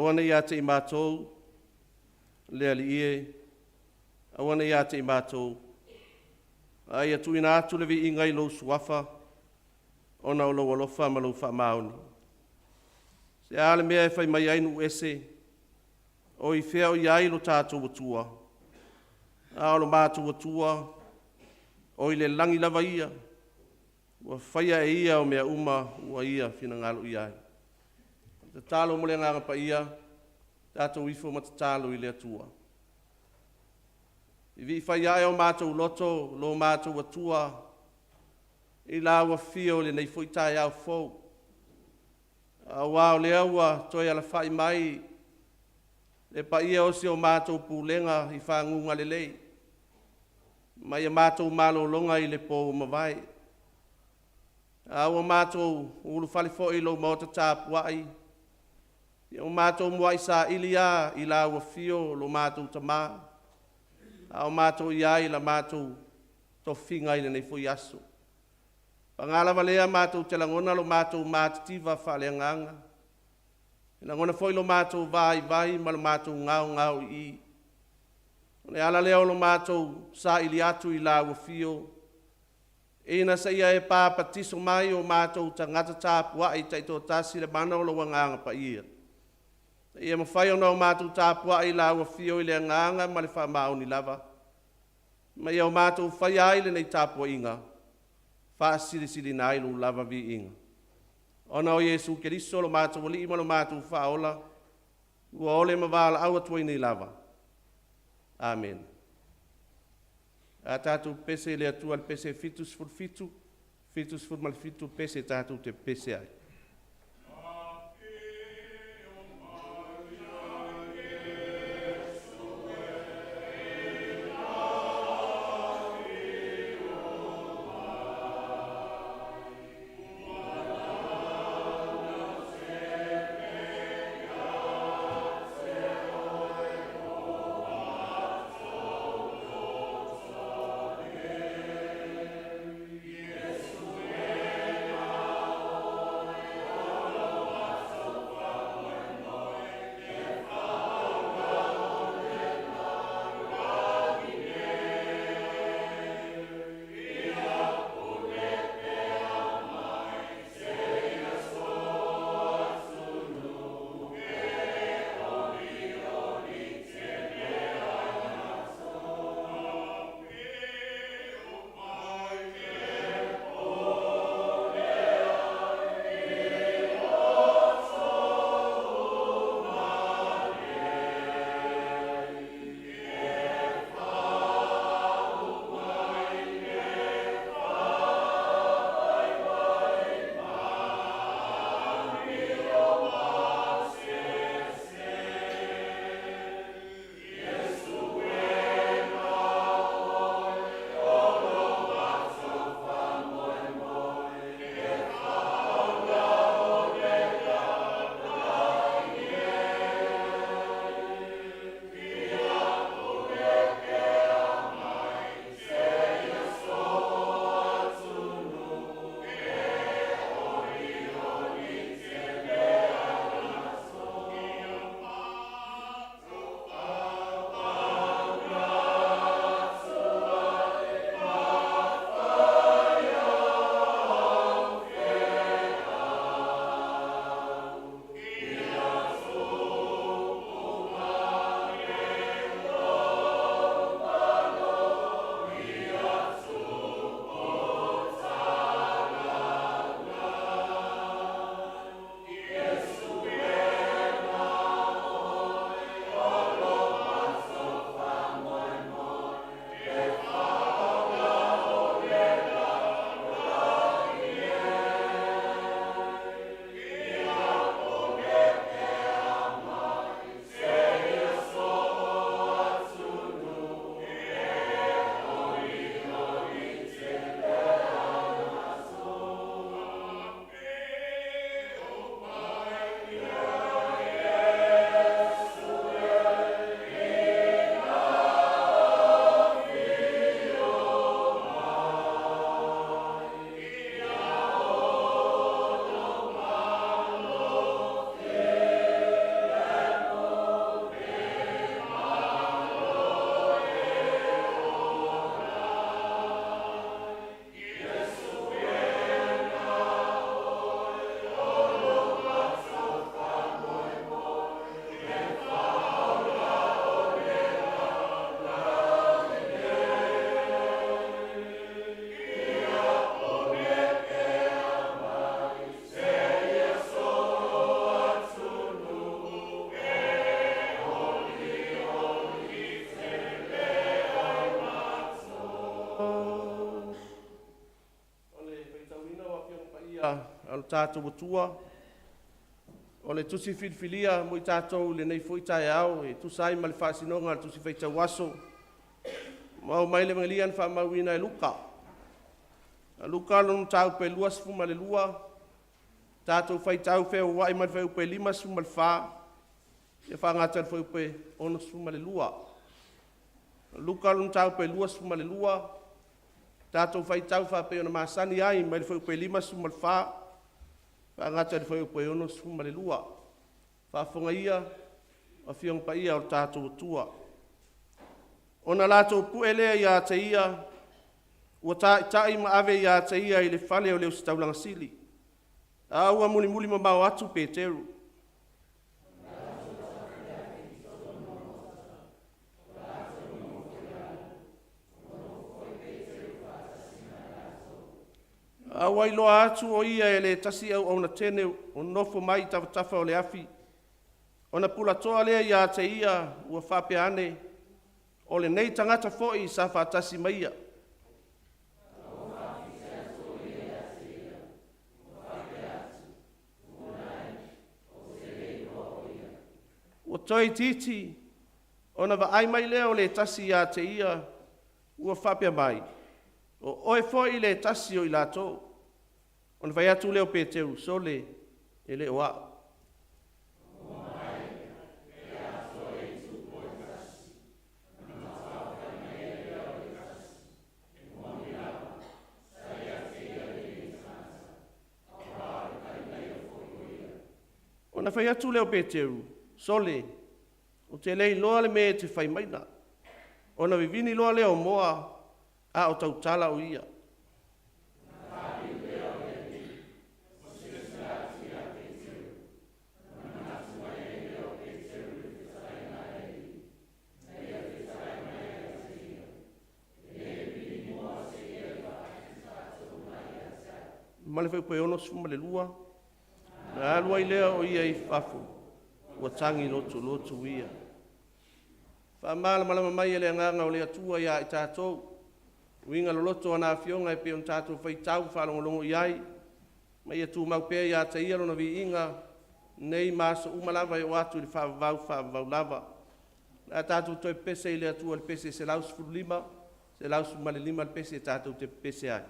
Aua ne i ia te i matou, le Alii e, aua ne i ia te i matou, a ia tuuina atu le viiga i lou Suafa, ona o lou alofa ma lou faamaoni. Se a le mea e fai mai ai nuu ese, o i fea o i ai lo tatou Atua? A o lo matou Atua, o i le lagi lava Ia, ua faia e Ia o mea uma ua Ia finagalo i ai. Tatalo mo le Agaga Paia, tatou ifo ma tatalo i le Atua. Vivii fai ae o matou loto lo matou Atua i lau Afio i lenei foi taeao fou, aua o lea ua toe alafai mai le paia o si o matou Pulega i faguga lelei mai a matou malologa i le po ua mavae, a ua matou ulufale foi i lou Maota tapuai, ua matou muai saili lava i lau Afio lo matou Tama a o matou i ai i la matou tofiga i lenei foi aso. Paga lava lea matou te lagona lo matou matitiva faaleagaga, e lagona foi lo matou vaivai ma lo matou gaogaoiii. O le ala lea o lo matou saili atu i lau Afio ina se i e papatiso mai o matou tagata tapuai taitoatasi i le mana o lou Agaga Paia, ina ia mafai ona matou tapuai i lau Afio i le agaga ma le faamaoni lava, ma ia matou faia ai lenei tapuaiga faasilisiliina ai lou lava viiga. Ona o Iesu Keriso o lo matou Alii ma lo matou Faaola, ua ole ma valaau atu ai nei lava. Amene. Ae a tatou pepese i le Atua i le pese 77, 77 pese tatou te pepese ai. a lo tatou Atua. O le tusi filifilia mo i tatou i lenei foi taeao e tusa ai ma le faasinoga a le Tusi Faitau Aso, ua aumai le Evagelia na faamauina e Luka. Luka lona mataupu e 22, tatou faitau feoai mai le fuaiupu e 54 seia faagata le fuaiupu e 62. Luka lona mataupu e 22, tatou faitau faapei ona masani ai mai le fuaiupu e 54 faagata i le fuaiupu e 62. Faafofoga ia Afioga Paia a lo tatou Atua. Ona latou pue lea ia te ia, ua taitai ma ave ia te ia i le fale o le ositaulaga sili, a ua mulimuli mamao atu Peteru. A ua iloa atu o ia e le tasi auauna teine o nonofo mai i tafatafa o le afi, ona tulatoa lea ia te ia ua faapea ane, “O lenei tagata foi sa faatasi ma ia.” Ua toe itiiti ona vaai mai lea o le tasi ia te ia ua faapea mai, “O oe foi le tasi o i latou.” Ona fai atu lea o Peteru, “Sole, e le o a'u.” Ona fai atu lea o Peteru, “Sole, ou te le iloa le mea e te fai maia.” Ona vivini loa lea o moa a o tautala o ia. Ma le fuaiupu e 62, ona alu ai lea o ia i fafo, ua tagi lotoloto ia. Faamalamalama mai e le Agaga o le Atua ia i tatou uiga loloto o ana Afioga e pei ona tatou faitau ma faalogologo i ai, ma ia tumau pea ia te Ia Lona viiga nei ma aso uma lava e oo atu i le faavavau, faavavau lava. O le a tatou toe pepese i le Atua i le pese 115, 115 le pese tatou te pepese ai.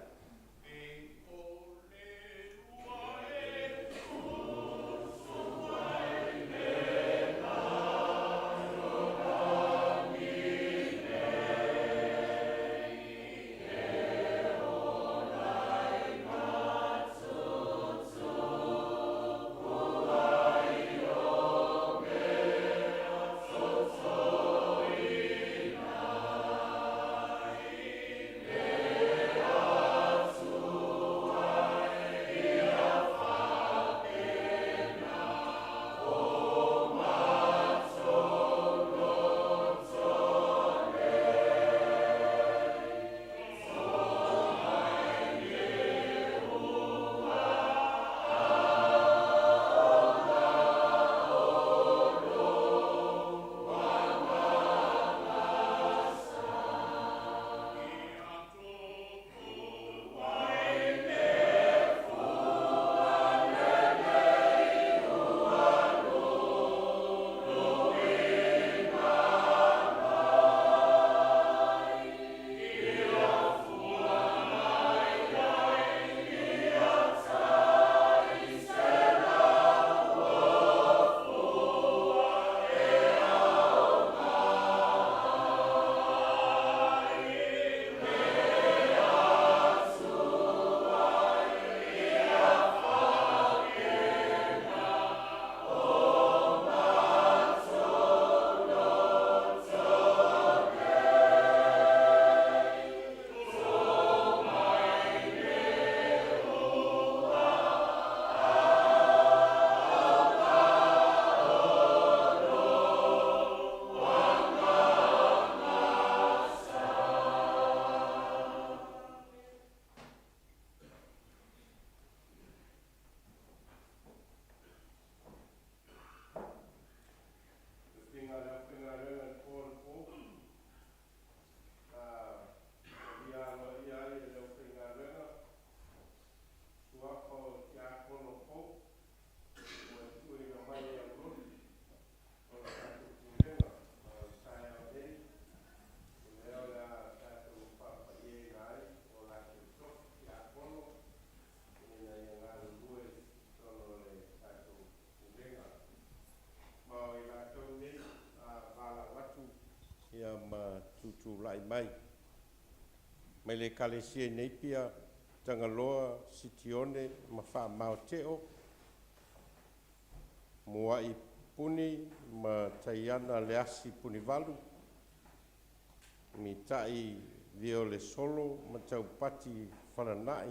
Tulai mai. Mai le Ekalesia i Napier, Tagaloa Sitione ma Faamao Teo, Muai Puni ma Taiana Leasi Punivalu, Mitai Violesolo ma Taupati Falanai,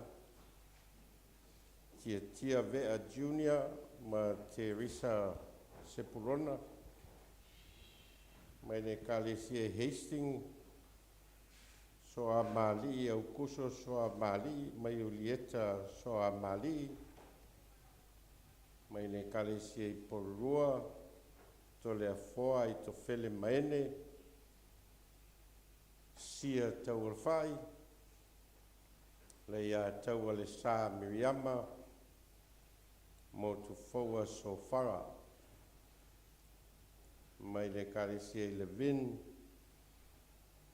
Tiatia Vea Junior ma Teresa Sepulona. Mai le Ekalesia i Hastings, Soamalii Aukuso Soamalii ma Iulieta Soamalii. Mai le Ekalesia i Porirua, Toleafoa Aitofele Maene, Sia Taualafai, Leiataualesa Miriama, Motufoua Sofara. Mai le Ekalesia i Levin,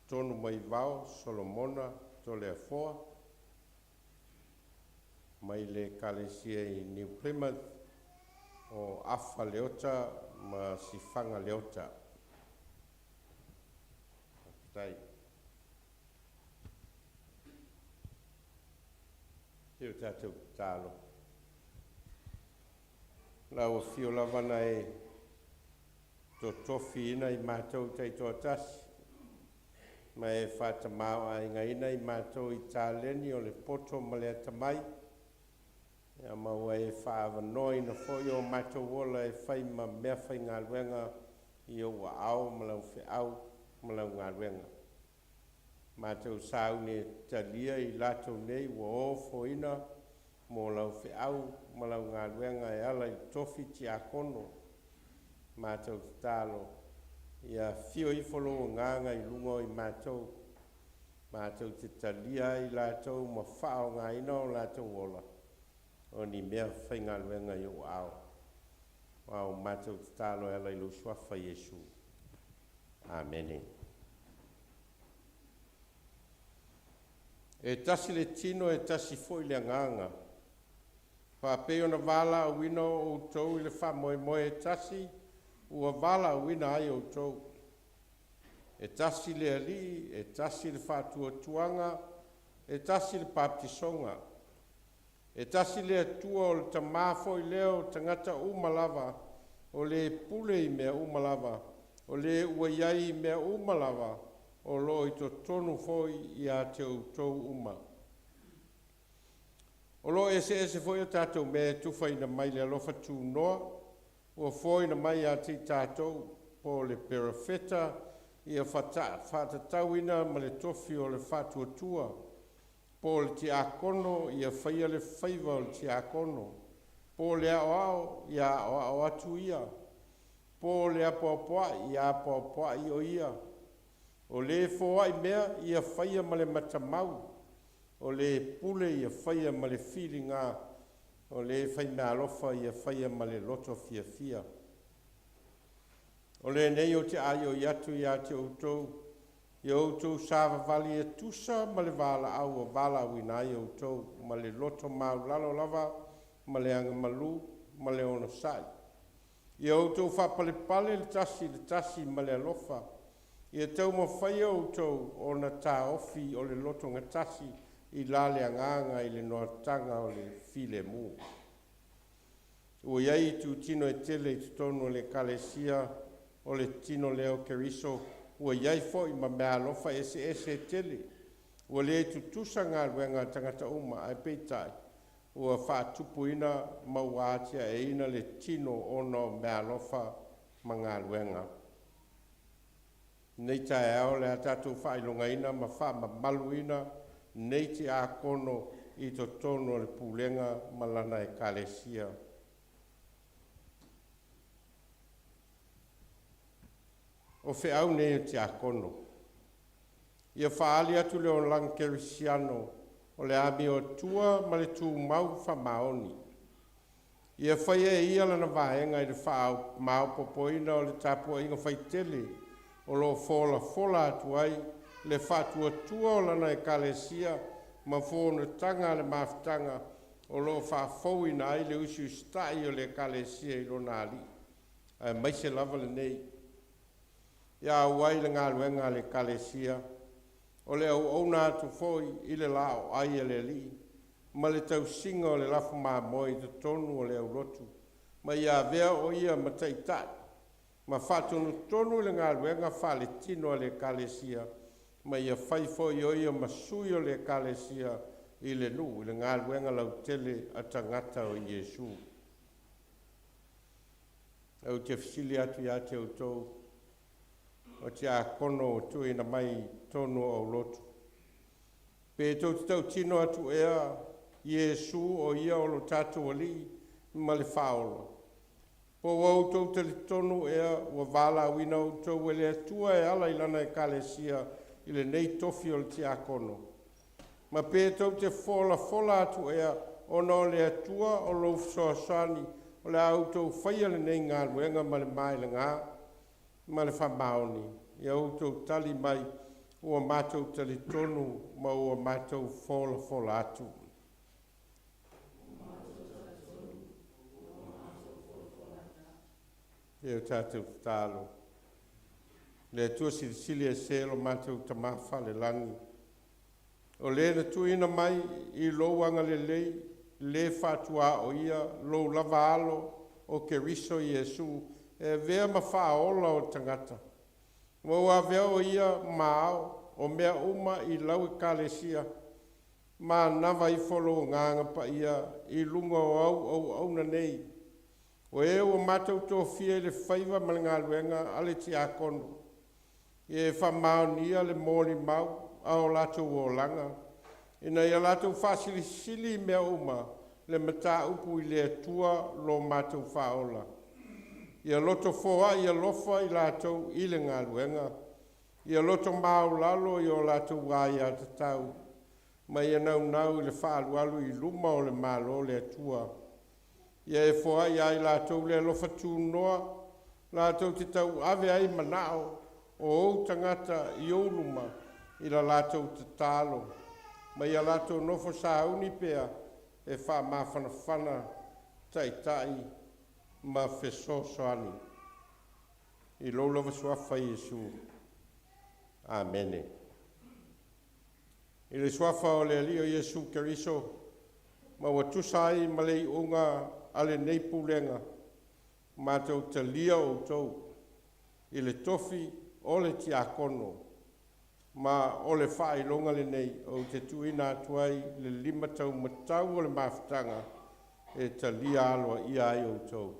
Tonumaivao Solomona Toleafoa. Mai le Ekalesia i New Plymouth, o Afa Leota ma Sifaga Leota. Faafetai. Se i o tatou tatalo. Lau Afio lava na e totofiina i matou taitoatasi, ma e faatamāo'aigaina i matou i taleni o le poto ma le atamai, ia ma ua e faaavanoaina foi o matou ola e fai ma meafaigaluega i ou aao ma lau feau ma lau galuega. Matou sauni e talia i latou nei ua ofoina mo lau feau ma lau galuega e ala i tofi tiakono. Matou tatalo, ia afio ifo lou Agaga i luga o i matou, matou te talia ai latou ma faaaogaina o latou ola o ni meafaigaluega i ou aao. Aua ua matou tatalo e ala i lou Suafa Iesu. Amene. E tasi le tino, e tasi foi le agaga. Faapei ona valaauina outou i le faamoemoe e tasi ua valaauina ai outou. E tasi le Alii, e tasi le faatuatuaga, e tasi le papatisoga. E tasi le Atua o le Tamā foi lea o tagata uma lava, o le pule i mea uma lava, o le ua i ai i mea uma lava, o lo o i totonu foi ia te outou uma. O lo o eseese foi o tatou mea e tufaina mai le alofa tunoa ua foaina mai ia te i tatou, po o le perofeta ia faatatauina ma le tofi o le faatuatua, po o le tiakono ia faia le faiva o le tiakono, po o le aoao ia aoao atu ia, po o le apoapoai ia apoapoai o ia, o le foai mea ia faia ma le matamau, o le pule ia faia ma le filiga, o le faimeaalofa ia faia ma le loto fiafia. O lenei ou te aioi atu ia te outou, ia outou savavali e tusa ma le valaau ua valaauina ai outou, ma le loto maualalo lava ma le agamalu ma le onosai. Ia outou faapalepale le tasi i le tasi ma le alofa. Ia taumafaia outou ona taofi o le lotogatasi i la le agaga i le noataga o le filemu. Ua i ai itutino e tele i totonu o le Ekalesia, o le tino lea o Keriso, ua i ai foi ma meaalofa eseese e tele. Ua le tutusa galuega a tagata uma, ae peitai, ua faatupuina ma ua atiaeina le tino ona o meaalofa ma galuega. Nei taeao le a tatou faailogaina ma faamamaluina nei tiakono i totonu o le pulega ma lana Ekalesia. O feau nei o tiakono. Ia faaali atu le olaga kerisiano o le amiotua ma le tumau faamaoni. Ia faia e ia lana vaega i le faamaopoopoina o le tapuaiga faitele o lo o folafola atu ai le faatuatua o lana Ekalesia ma fonotaga a le mafutaga o lo o faafouina ai le usiusita'i o le Ekalesia i lona Alii, aemaise lava lenei. Ia auai i le galuega a le Ekalesia. O le auauna atu foi i le laoai a le Alii ma le tausiga o le lafu mamoe i totonu o le aulotu, ma ia avea o ia ma taitai ma faatonutonu i le galuega faaletino a le Ekalesia, ma ia fai foi o ia ma sui o le Ekalesia i le nuu i le galuega lautele a tagata o Iesu. Ou te fesili atu ia te outou, o tiakono ua tuuina mai i totonu o aulotu, pe tou te tautino atu ea, Iesu o ia o lo tatou Alii ma le Faaola? Po ua outou talitonu ea ua valaauina outou e le Atua e ala i lana Ekalesia i lenei tofi o le tiakono? Ma pe tou te folafola atu ea ona o le Atua o lou fesoasoani o le a outou faia lenei galuega ma le maelega ma le faamaoni? Ia outou tali mai, ua matou talitonu ma ua matou folafola atu. Ia o tatou tatalo. Le Atua silisili ese lo matou Tamā falelagi, o le na tuuina mai i lou agalelei le faatuaoia lou lava alo o Keriso Iesu e avea ma Faaola o tagata, ma ua avea o ia ma ao o mea uma i lau Ekalesia, manava ifo lou Agaga Paia i luga o au auauna nei, o e ua matou tofia i le faiva ma le galuega a le tiakono, ia e faamaonia le molimau a o latou olaga, ina ia latou faasilisili i mea uma le mataupu i le Atua lo matou Faaola. Ia loto foai alofa i latou i le galuega, ia loto maualalo i o latou aiatatau, ma ia naunau i le faaalualu i luma o le Malo o le Atua. Ia e foai ia i latou le alofa tunoa latou te tauave ai manao o ou tagata i ou luma i la latou tatalo, ma ia latou nofo sauni pea e faamafanafana taitai ma fesoasoani. I lou lava suafa Iesu. Amene. I le suafa o le Alii o Iesu Keriso, ma ua tusa ai ma le iuga a lenei pulega, matou talia outou i le tofi o le tiakono, ma o le faailoga lenei ou te tuuina atu ai le limataumatau o le mafutaga e talia aloaia ai outou.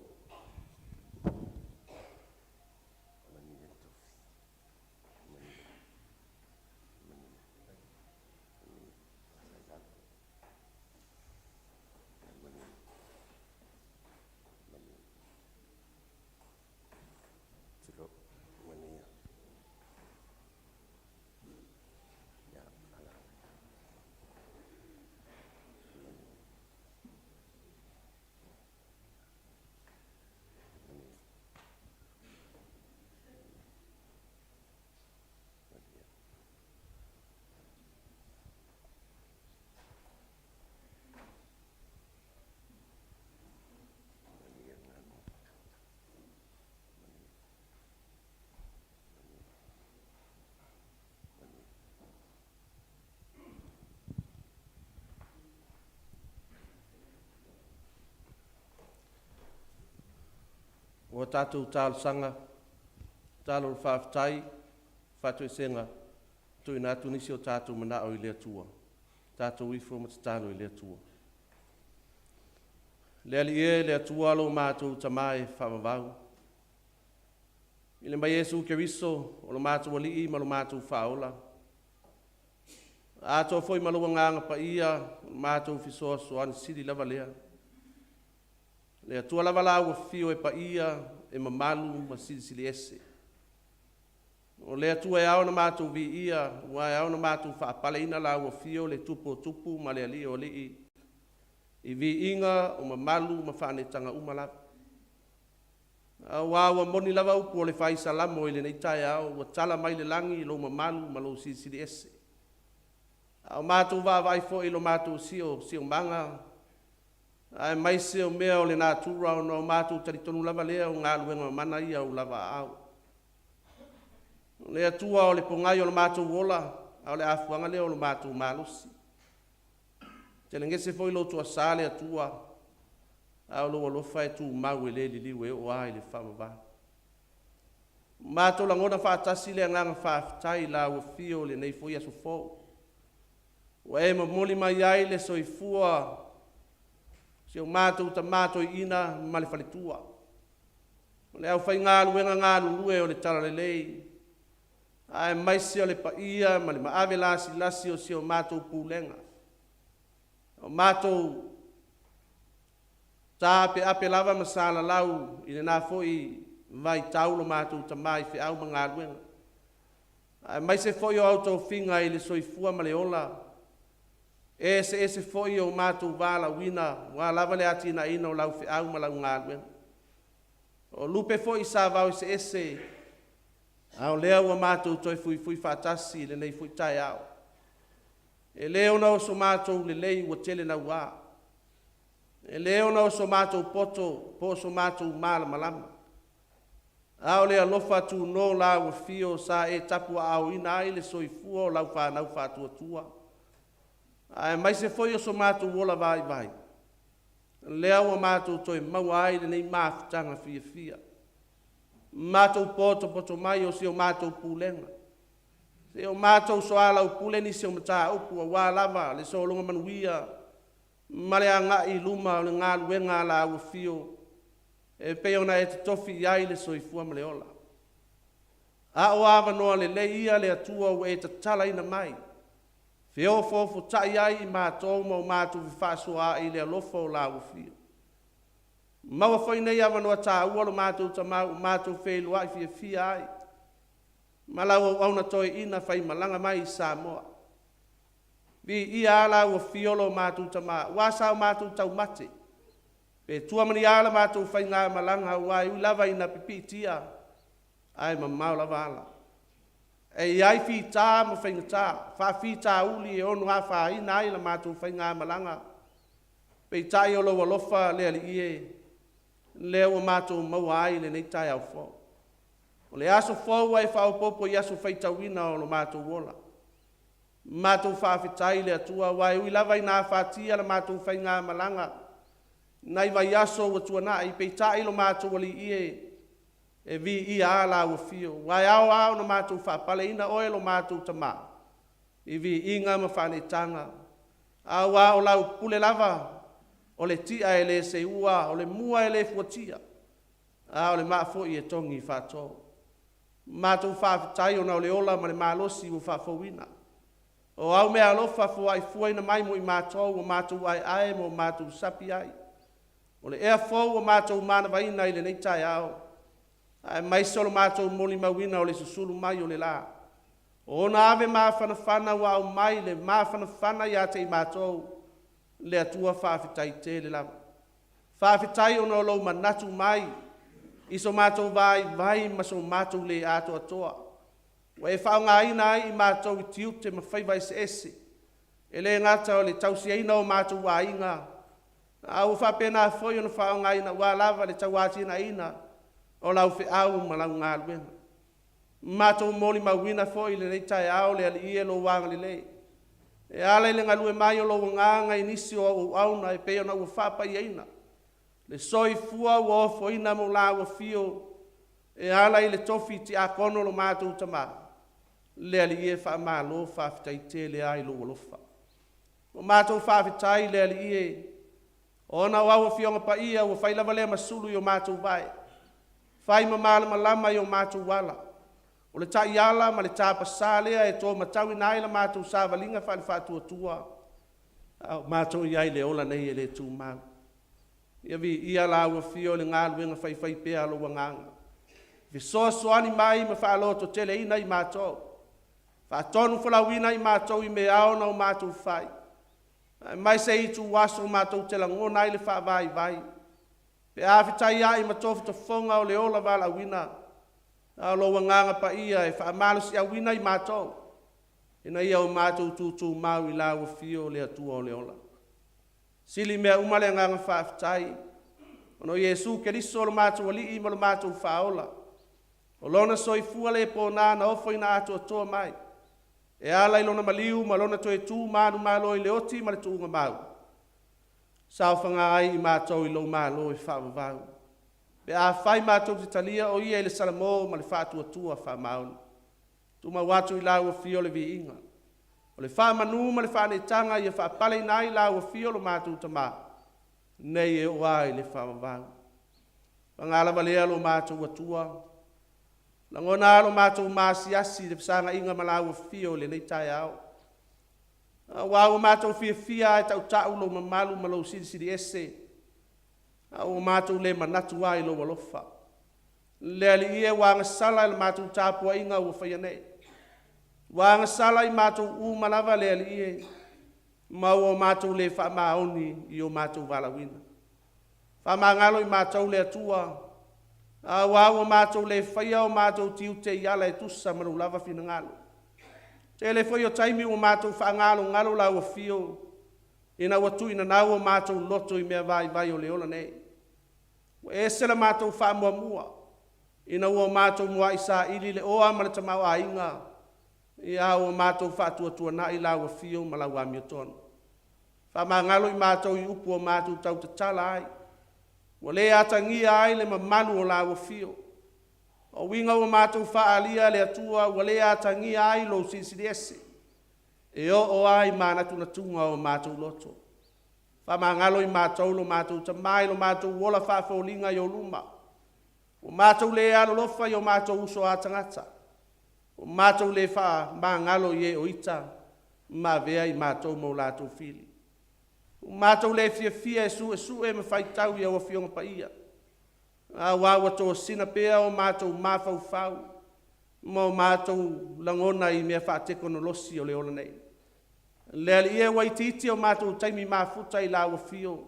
Ua tatou talosaga, tatalo o le faafetai, faatoesega, tuuina atu nisi o tatou manao i le Atua. Tatou ifo ma tatalo i le Atua. Le Alii e, le Atua lo matou Tamā e faavavau, i le mai Iesu Keriso o lo matou Alii ma lo matou Faaola, atoa foi ma lou Agaga Paia, o lo matou fesoasoani sili lava lea. Le Atua lava la ua fio e paia, e mamalu ma silisili ese. O le Atua e ao ona matou viia, aua e ao ona matou faapaleina lau afio le Tupu o Tupu ma le Alii o Alii, i viiga o mamalu ma faaneetaga uma lava. Aua ua moni lava upu o le fai Salamo i lenei taeao, ua tala mai le lagi lou mamalu ma lou silisili ese. A o matou vaavaai foi i lo matou siosiomaga, aemaise o mea o le natura, ona o matou talitonu lava lea o galuega mamana ia o ou lava aao. O le Atua o le pogai o le matou ola, a o le afuaga lea o lo matou malosi. Telegese foi lou toasa le Atua, a o lou alofa e tumau e le liliu e oo lava i le faavavau. Matou lagona faatasi le agaga faafetai i lau afio i lenei foi aso fou, ua e momoli mai ai le soifua si o matou tama toeaina ma le faletua, o le aufaigaluega galulue o le Talalelei, aemaise o le paia ma le maave lasilasi o si o matou pulega. O matou taapeape lava ma salalau i lena foi vaitau lo matou tama i feau ma galuega, aemaise foi o au tofiga i le soifua ma le ola, e eseese foi o matou valaauina aua lava le atinaeina o lau feau ma lau galuega. O lupe foi sa vao eseese, a o lea ua matou toe fuifui faatasi i lenei foi taeao. E le ona o so matou lelei ua tele naua, e le ona o so matou poto po o so matou malamalama, a o le alofa tuno o lau afio sa e tapuaaoina ai le soifua o lau fanau faatuatua, aemaise foi o so matou ola vaivai, lea ua matou toe maua ai lenei mafutaga fiafia. Matou potopoto mai o si o matou pulega, se o matou soalaupule nisi o mataupu aua lava le sologa manuia ma le agai i luma o le galuega a lau afio e pei ona e totofi i ai le soifua ma le ola. A o avanoa lelei ia le Atua ua e tatalaina mai, feofoofotai ai i matou ma o matou fefaasoaai i le alofa o lau afio. Maua foi nei avanoa taua lo matou tama ua matou feiloai fiafia ai ma lau auauna toeaina faimalaga mai i Samoa. Viia a lau afio lo matou tama, ua sa o matou taumate, pe tua ma ni a la matou faigamalaga, aua e ui lava ina pipiitia ae mamao lava ala. E i ai fita ma faigata, faafitauli e ono afaina ai la matou faigamalaga, peitai o lou alofa le Alii e, lea ua matou maua ai lenei taeao fou. O le aso fou ua e faaopoopo i aso faitauina o lo matou ola. Matou faafetai i le Atua, aua e ui lava ina afatia la matou faigamalaga nai vaiaso ua tuanai, peitai lo matou Alii e, e viia a lau afio, aua e ao lava ona matou faapaleina oe lo matou Tama i viiga ma faaneetaga, aua o lau pule lava o le tia e le seua, o le mua e le fuatia, a o le maa foi e togi faatoo. Matou faafetai ona o le ola ma le malosi ua faafouina. O au meaalofa foai fuaina mai mo i matou ua matou aeae ma o matou sapi ai. O le ea fou ua matou manavaina i lenei taeao, aemaise o le matou molimauina o le susulu mai o le la. O ona ave mafanafana ua aumai le mafanafana ia te i matou, le Atua faafetai tele lava. Faafetai ona o lou manatu mai i so matou vaivai ma so matou le atoatoa, ua e faaaogaina ai i matou i tiute ma faiva eseese, e le gata o le tausiaina o matou aiga, a ua faapena foi ona faaaogaina aua lava le tauatiaeina o lau feau ma lau galuega. Matou molimauina foi i lenei taeao le Alii e lou agalelei e ala i le galue mai o lou agaga i nisi o auauauna e pei ona ua faapaiaina le soifua ua ofoina mo lau afio e ala i le tofi tiakono lo matou tama. Le Alii e, faamalo faafetai tele ai lou alofa. Ua matou faafetai le Alii e, ona o au afioga paia ua fai lava lea ma sulu i o matou vae, fai ma malamalama i o matou ala. O le taiala ma le tapasā lea e to matauina ai la matou savaliga faale-faatuatua, a o matou i ai i le ola nei e le tumau. Ia viia lau afio i le galuega faifaipea a lou agaga, fesoasoani mai ma faalototeleina i matou, faatonufolauina i matou i mea ao ona o matou fai, aemaise itu aso matou te lagona ai le faavaivai, pe a fetaiai ma tofotofoga o le ola valaauina, a o lou agaga paia e faamalosiauina i matou, ina ia o matou tutumau i lau afio le Atua o le ola. Sili mea uma le agaga faafetai, ona o Iesu Keriso o lo matou Alii ma lo matou Faaola, o lona soifua le pona na ofoina atoatoa mai, E ala i lona maliu ma lona toe tu manumalo i le oti ma le tuugamau, saofaga ai i matou i lou malo e faavavau, pe afai matou te talia o ia i le salamo ma le faatuatua faamaoni. Tumau atu i lau Afio le viiga, o le faamanu ma le faaneetaga ia faapaleina ai lau Afio lo matou Tama, nei e oo lava i le faavavau. Paga lava lea lo matou Atua, lagona lava lo matou maasiasi i le fesagaiga ma lau Afio i lenei taeao, aua ua matou fiafia lava e tautau lou mamalu ma lou silisili ese, a ua matou le manatu lava i lou alofa. Le Alii e, ua agasala i le matou tapuaiga ua faia nei, ua agasala i matou uma lava le Alii e, ma ua matou le faamaoni i o matou valaauina. Faamagalo i matou le Atua, aua ua matou le faia o matou tiute i ala e tusa ma lou lava finagalo. Tele foi o taimi ua matou faagalogalo lau Afio, ina ua tuuinanau o matou loto i mea vaivai o le ola nei. Ua ese la matou faamuamua, ina ua matou muai saili le oa ma le tamaoaiga, ia ua matou faatuatuanai lau Afio ma lau amiotonu. Faamagalo i matou i upu ua matou tautatala ai, ua le atagia ai le mamalu o lau Afio. O uiga ua matou faaalia le Atua ua le atagia ai lou Silisili Ese, e oo lava i manatunatuga o matou loto. Faamagalo i matou lo matou Tama i lo matou ola faafoliga i ou luma. Ua matou le alolofa i o matou uso a tagata, ua matou le faamagalo i e o ita ma avea i matou ma o latou fili. Ua matou le fiafia e suesue ma faitau i au Afioga Paia, aua ua tosina pea o matou mafaufau ma o matou lagona i mea faatekonolosi o le ola nei. Le Alii e, ua itiiti o matou taimi mafuta i lau Afio,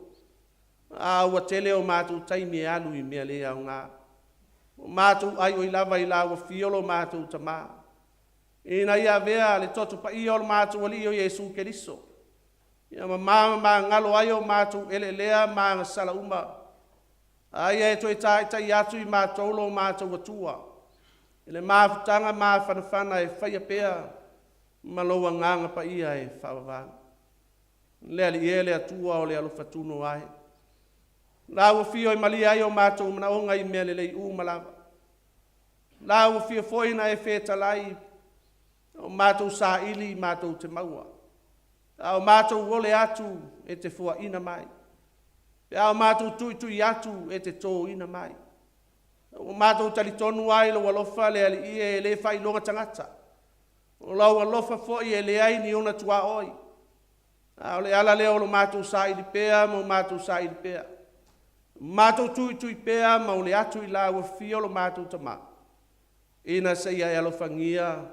a ua tele o matou taimi e alu i mea le aoga. Ua matou aioi lava i lau Afio lo matou Tama, ina ia avea le toto paia o le matou Alii o Iesu Keriso, ia mama ma magalo ai o matou eleelea ma agasala uma, a ia e toe taitai atu i matou lo matou Atua, i le mafutaga mafanafana e faia pea ma lou Agaga Paia e faavavau. Le Alii e, le Atua o le alofa tunoa ai, lau Afio e malie ai o matou manaoga i mea lelei uma lava. Lau Afio foi na e fetalai, o matou saili matou te maua, a o matou ole atu e te fuaina mai, pe a o matou tuitui atu e te tōina mai. Ua matou talitonu ai lou alofa le Alii e le faailoga tagata, o lau alofa foi e leai ni ona tuaoi, a o le ala lea o lo matou saili pea ma o matou saili pea, matou tuitui pea ma ole atu i lau Afio lo matou Tama, ina seia e alofagia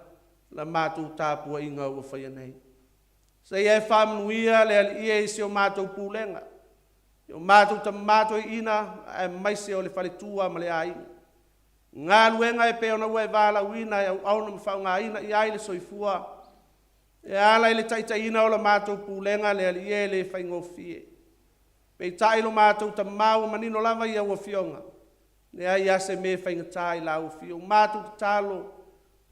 la matou tapuaiga ua faia nei. Seia e faamanuia le Alii e i si o matou pulega, i o matou tama toeaina aemaise o le faletua ma le aiga. Galuega e pei ona ua e valaauina e auauna ma faaaogaina i ai le soifua, e ala i le taitaiina o la matou pulega le Alii e le faigofie. Peitai lo matou Tama ua manino lava i au Afioga, leai lava se mea e faigata i lau Afio. Ua matou tatalo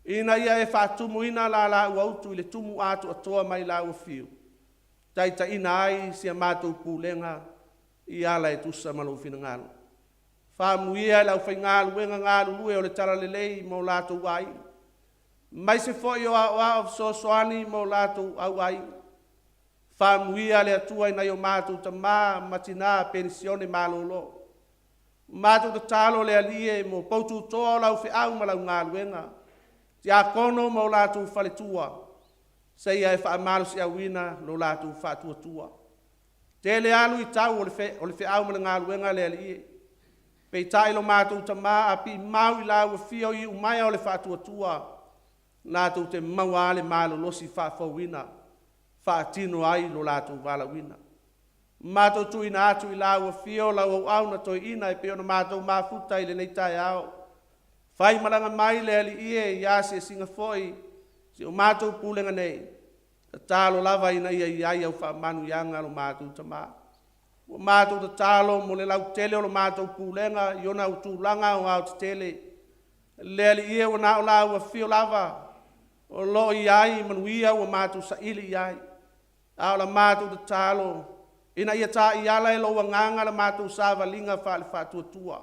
ina ia e faatumuina lalau autu i le tumu atoatoa mai lau Afio, taitaiina ai si a matou pulega i ala e tusa ma lou finagalo. Faamanuia i le aufaigaluega galulue o le talalelei ma o latou aiga, aemaise foi o aoao fesoasoani ma o latou auaiga. Faamanuia le Atua i nai o matou tama ma tina penisione malolo. Matou tatalo le Alii e mo poututoa o lau feau ma lau galuega, tiakono ma o latou faletua, seia e faamalosiauina lo latou faatuatua. Tele alu i tau o le feau ma le galuega le Alii e. Peitai lo matou Tama a piimau i lau Afio i iumaea o le faatuatua, latou te maua lava le malolosi faafouina, faatino ai lo latou valaauina. Matou tuuina atu i lau Afio lau auauna toeaina e pei ona matou mafuta i lenei taeao. Faimalaga mai le Alii e i asiasiga foi si o matou pulega nei, tatalo lava ina ia i ai au faamanuiaga lo matou Tama. Ua matou tatalo mo le lautele o le matou pulega i ona tulaga aoaotetele. Le Alii e, ua na o lau Afio lava O loo i ai manuia ua matou saili i ai, a o la matou tatalo ina ia taiala e lou Agaga la matou savaliga faale-faatuatua.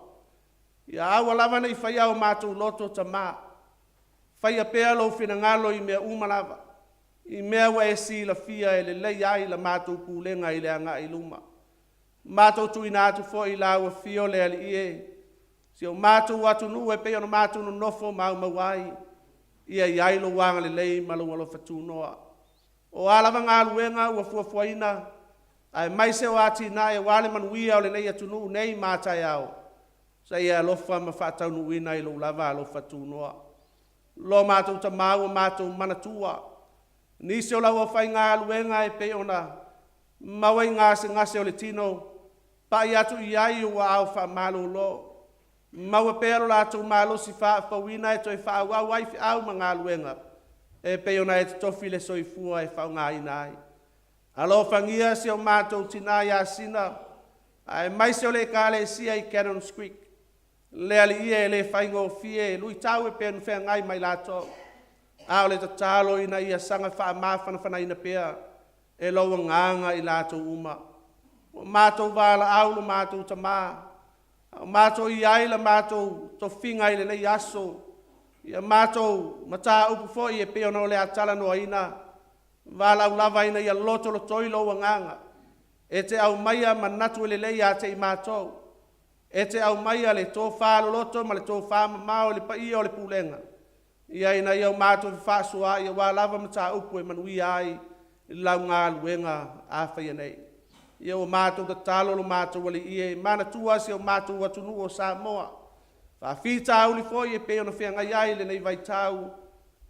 Ia aua lava ne i faia o matou loto tamā, faia pea lou finagalo i mea uma lava, i mea ua e silafia e lelei ai la matou pulega i le agai i luma. Matou tuuina atu foi i lau afio le Alii e, si o matou atunuu e pei ona matou nonofo maumau ai, ia i ai lou agalelei ma lou alofa tunoa. O a lava galuega ua fuafuaina, aemaise o atinae aua le manuia o lenei atunuu nei ma a taeao, sa ia alofa ma faataunuuina i lou lava alofa tunoa. Lo matou tamā ua matou manatua, nisi o lau aufaigaluega e pei ona maua i gasegase o le tino, pai atu i ai ua ao faamalolo, maua pea lo latou malosi faafouina e toe faaauau ai feau ma galuega e pei ona e totofi le soifua e faaaogaina ai. Alofagia si o matou tina ia Sina, aemaise o le Ekalesia i Cannons Creek. Le Alii e le faigofie luitau e pei ona feagai ma i latou, a o le tatalo ina ia saga faamafanafanaina pea e lou Agaga i latou uma. Ua matou valaau lo matou Tamā, a o matou i ai la matou tofiga i lenei aso, ia matou mataupu foi e pei ona o le a talanoaina, valaau lava ina ia lotolotoi lou Agaga, e te aumaia manatu e lelei ia te i matou, e te aumaia le tofa loloto ma le tofa mamao i le paia o le pulega, ia ina ia o matou faafesoaai aua lava mataupu e manuia ai lau galuega a faia nei. Ia ua matou tatalo lo matou Alii e, manatua si o matou atunuu o Samoa, faafitauli foi e pei ona feagai ai i lenei vaitau,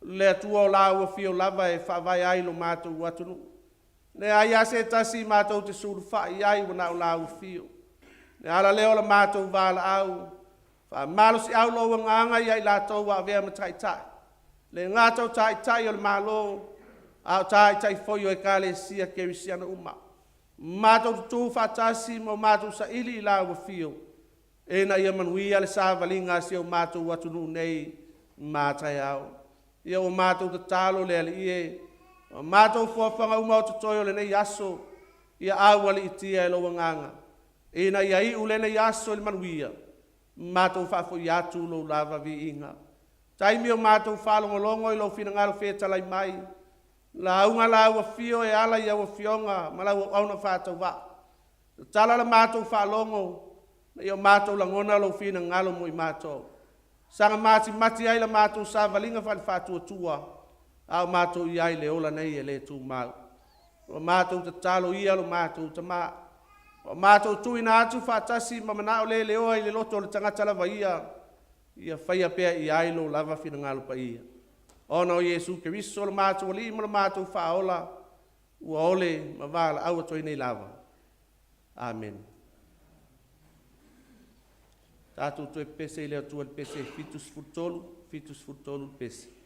le Atua o lau afio lava e faavae ai lo matou atunuu. Leai lava se tasi matou te sulufai i ai ua na o lau afio. Le ala lea o la matou valaau, faamalosiau lou Agaga ia i latou ua avea ma taitai, le gata o taitai o le Malo, a o taitai foi o Ekalesia Kerisiano uma. Matou tutu faatasi ma o matou saili i lau afio, ina ia manuia le savaliga a si o matou atunuu nei ma a taeao. Ia ua matou tatalo le Alii e, o matou fuafuaga uma o totoe o lenei aso, ia aualiitia e lou Agaga, ina ia iu lenei aso i le manuia, matou faafoi atu lou lava viiga. Taimi o matou faalogologo i lou finagalo fetalai mai, lauga lau afio e ala i au afioga ma lau auauna faatauvaa. Tatala la matou faalogo, ina ia o matou lagona lou finagalo mo i matou. Saga matimati ai la matou savaliga faale-faatuatua, a o matou i ai i le ola nei e le tumau. Ua matou tatalo ia lo matou Tamā, ua matou tuuina atu faatasi ma manao le leoa i le loto o le tagata lava ia, ia faia pea i ai lou lava finagalo paia. Ona o Iesu Keriso lo matou Alii ma lo matou Faaola, ua ole ma valaau atu ai nei lava. Amene. Tatou toe pese i le Atua i le pese 73, 73 le pese.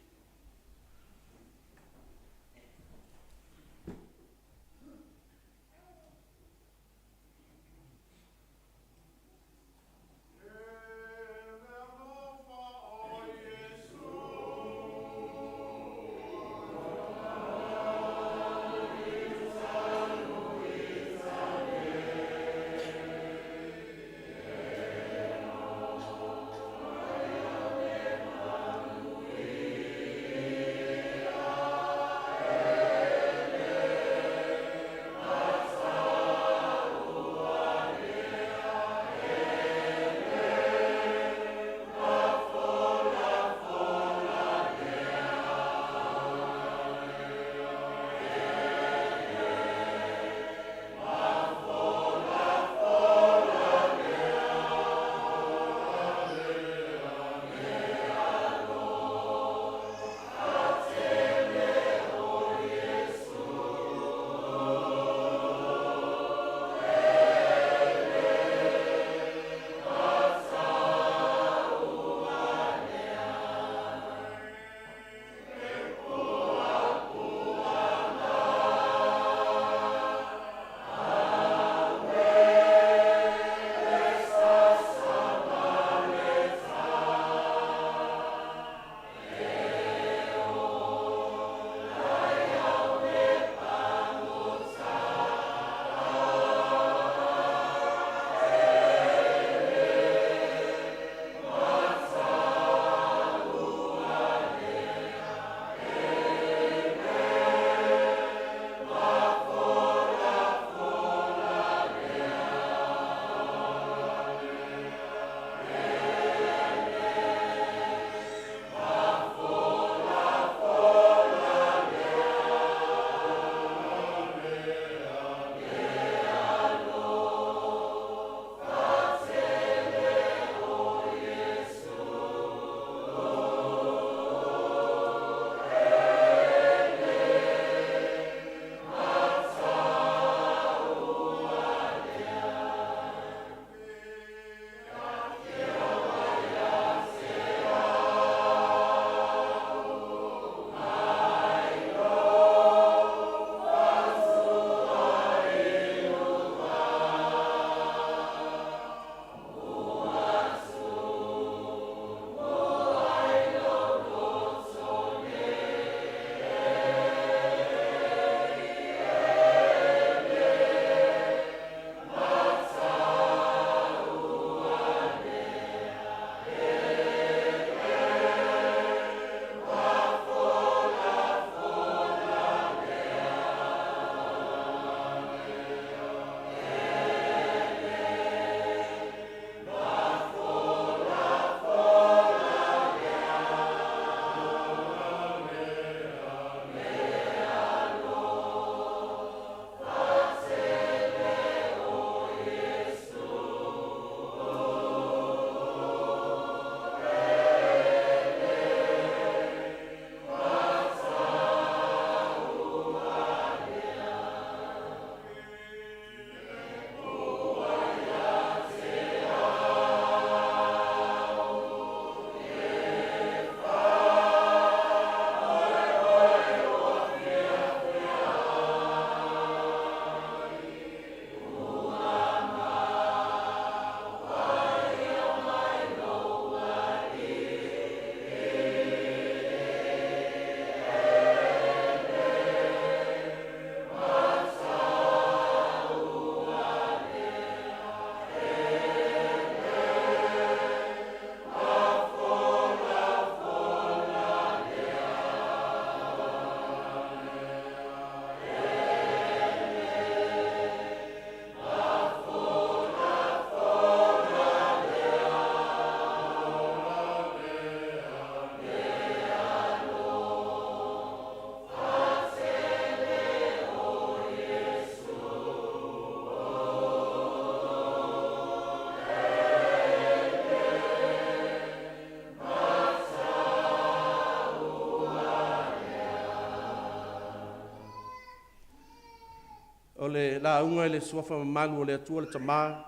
le lauga i le suafa mamalu o le Atua le Tama,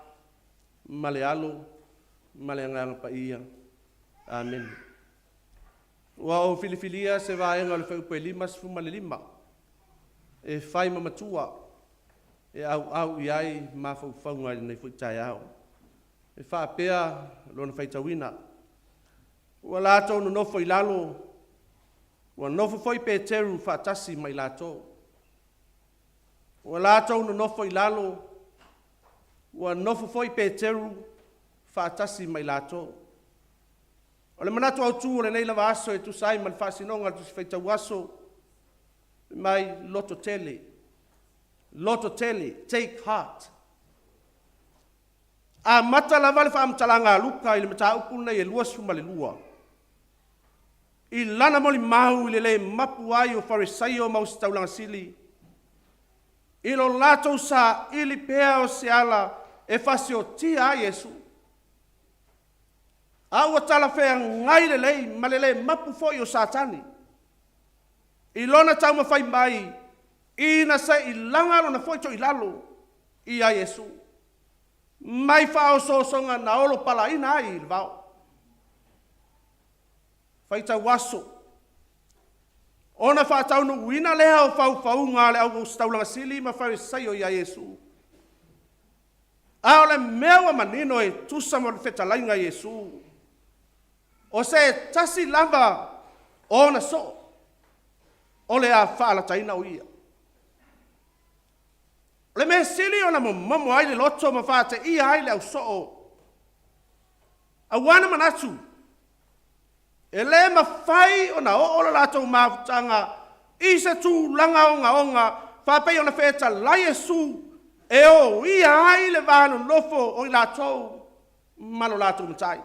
ma le Alo, ma le Agaga Paia. Amene. Ua ou filifilia se vaega o le fuaiupu e 55 e fai ma matua e auau i ai mafaufauga i lenei foi taeao. E faapea lona faitauina. Ua latou nonofo i lalo, ua nofo foi Peteru faatasi ma i latou. Ua latou nonofo i lalo, ua nofo foi Peteru faatasi ma i latou. O le manatu autu o lenei lava aso e tusa ai ma le faasinoga o le Tusi Faitau Aso, mai loto tele, loto tele, take heart. Amata lava le faamatalaga a Luka i le mataupu lenei e 22, i lana molimau i le le mapu ai o Farisaio ma Ositaulaga sili, i lo latou saili pea o se ala e fasiotia ai Iesu. A ua talafeagai lelei ma le le mapu foi o Satani i lona taumafai mai ina se i laga lona foi toilalo ia Iesu mai faaosoosoga na olopalaina ai i le vao. Faitau aso, ona faataunuuina lea o faufauga a le au ositaulaga sili ma Farisaio ia Iesu. A o le mea ua manino e tusa ma le fetalaiga a Iesu, o se tasi lava o ona soo, o le a faalataina o ia. O le mea sili ona momomo ai le loto ma faateia ai le ausoo, aua na manatu, e le mafai ona oo le latou mafutaga i se tulaga ogaoga faapei ona fetalai Iesu e oia ai le va nonofo o i latou ma lo latou Matai.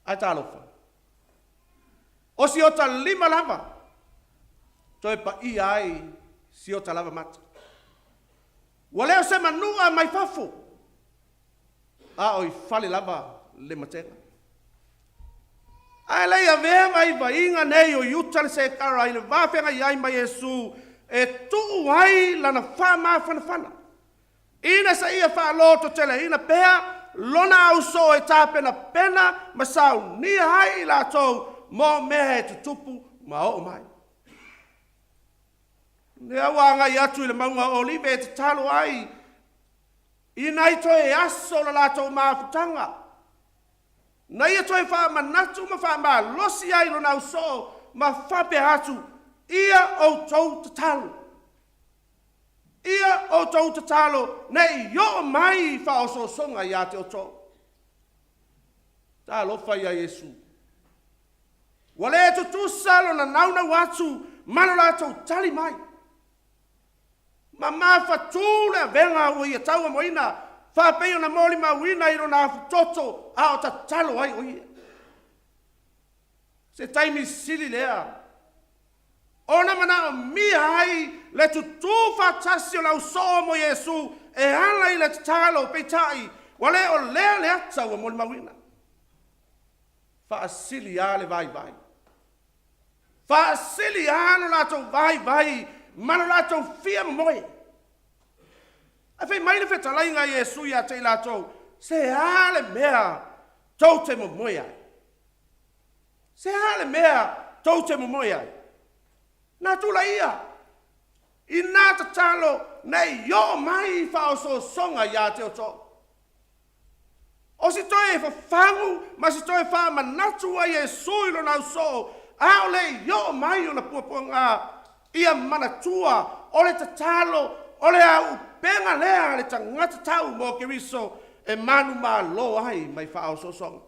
Ae talofa, o si ota lima lava toe paia ai si ota lava mata. Ua le o se manua mai fafo, a o i fale lava le matega. Ae le i avea vaivaiga nei o Iuta le Sekara i le va feagai ai ma Iesu e tuu ai lana faamafanafana, ina se ia faalototeleina pea lona ausoo e tapenapena ma saunia ai i latou mo mea e tutupu ma oo mai. Lea ua agai atu i le mauga o Olive e tatalo ai i nai toe aso o le latou mafutaga, na ia toe faamanatu ma faamalosi ai lona ausoo ma faapea atu, Ia outou tatalo, ia outou tatalo ne i oo mai faaosoosoga ia te outou. Talofa ia Iesu, ua le tutusa lona naunau atu ma lo latou tali mai. Ma mafatū le avega ua ia tauamoina, faapei ona molimauina i lona afutoto a o tatalo ai o ia. Se taimi sili lea ona manaomia ai le tutū faatasi o le ausoo mo Iesu e ala i le tatalo, peitai, ua le o lea le ata ua molimauina. Faasili lava le vaivai. Faasili lava lo latou vaivai ma lo latou fia momoe. Ae fai mai le fetalaiga a Iesu ia te i latou, Se a le mea tou te momoe ai? Se a le mea tou te momoe ai? Na tulaia inā tatalo ne i oo mai faaosoosoga ia te outou. O si toe fafagu ma si toe faamanatu a Iesu i lona ausoo, a o le i oo mai ona puapuaga, ia manatua o le tatalo o le auupega lea a le tagata tau mo Keriso e manumalo ai mai faaosoosoga.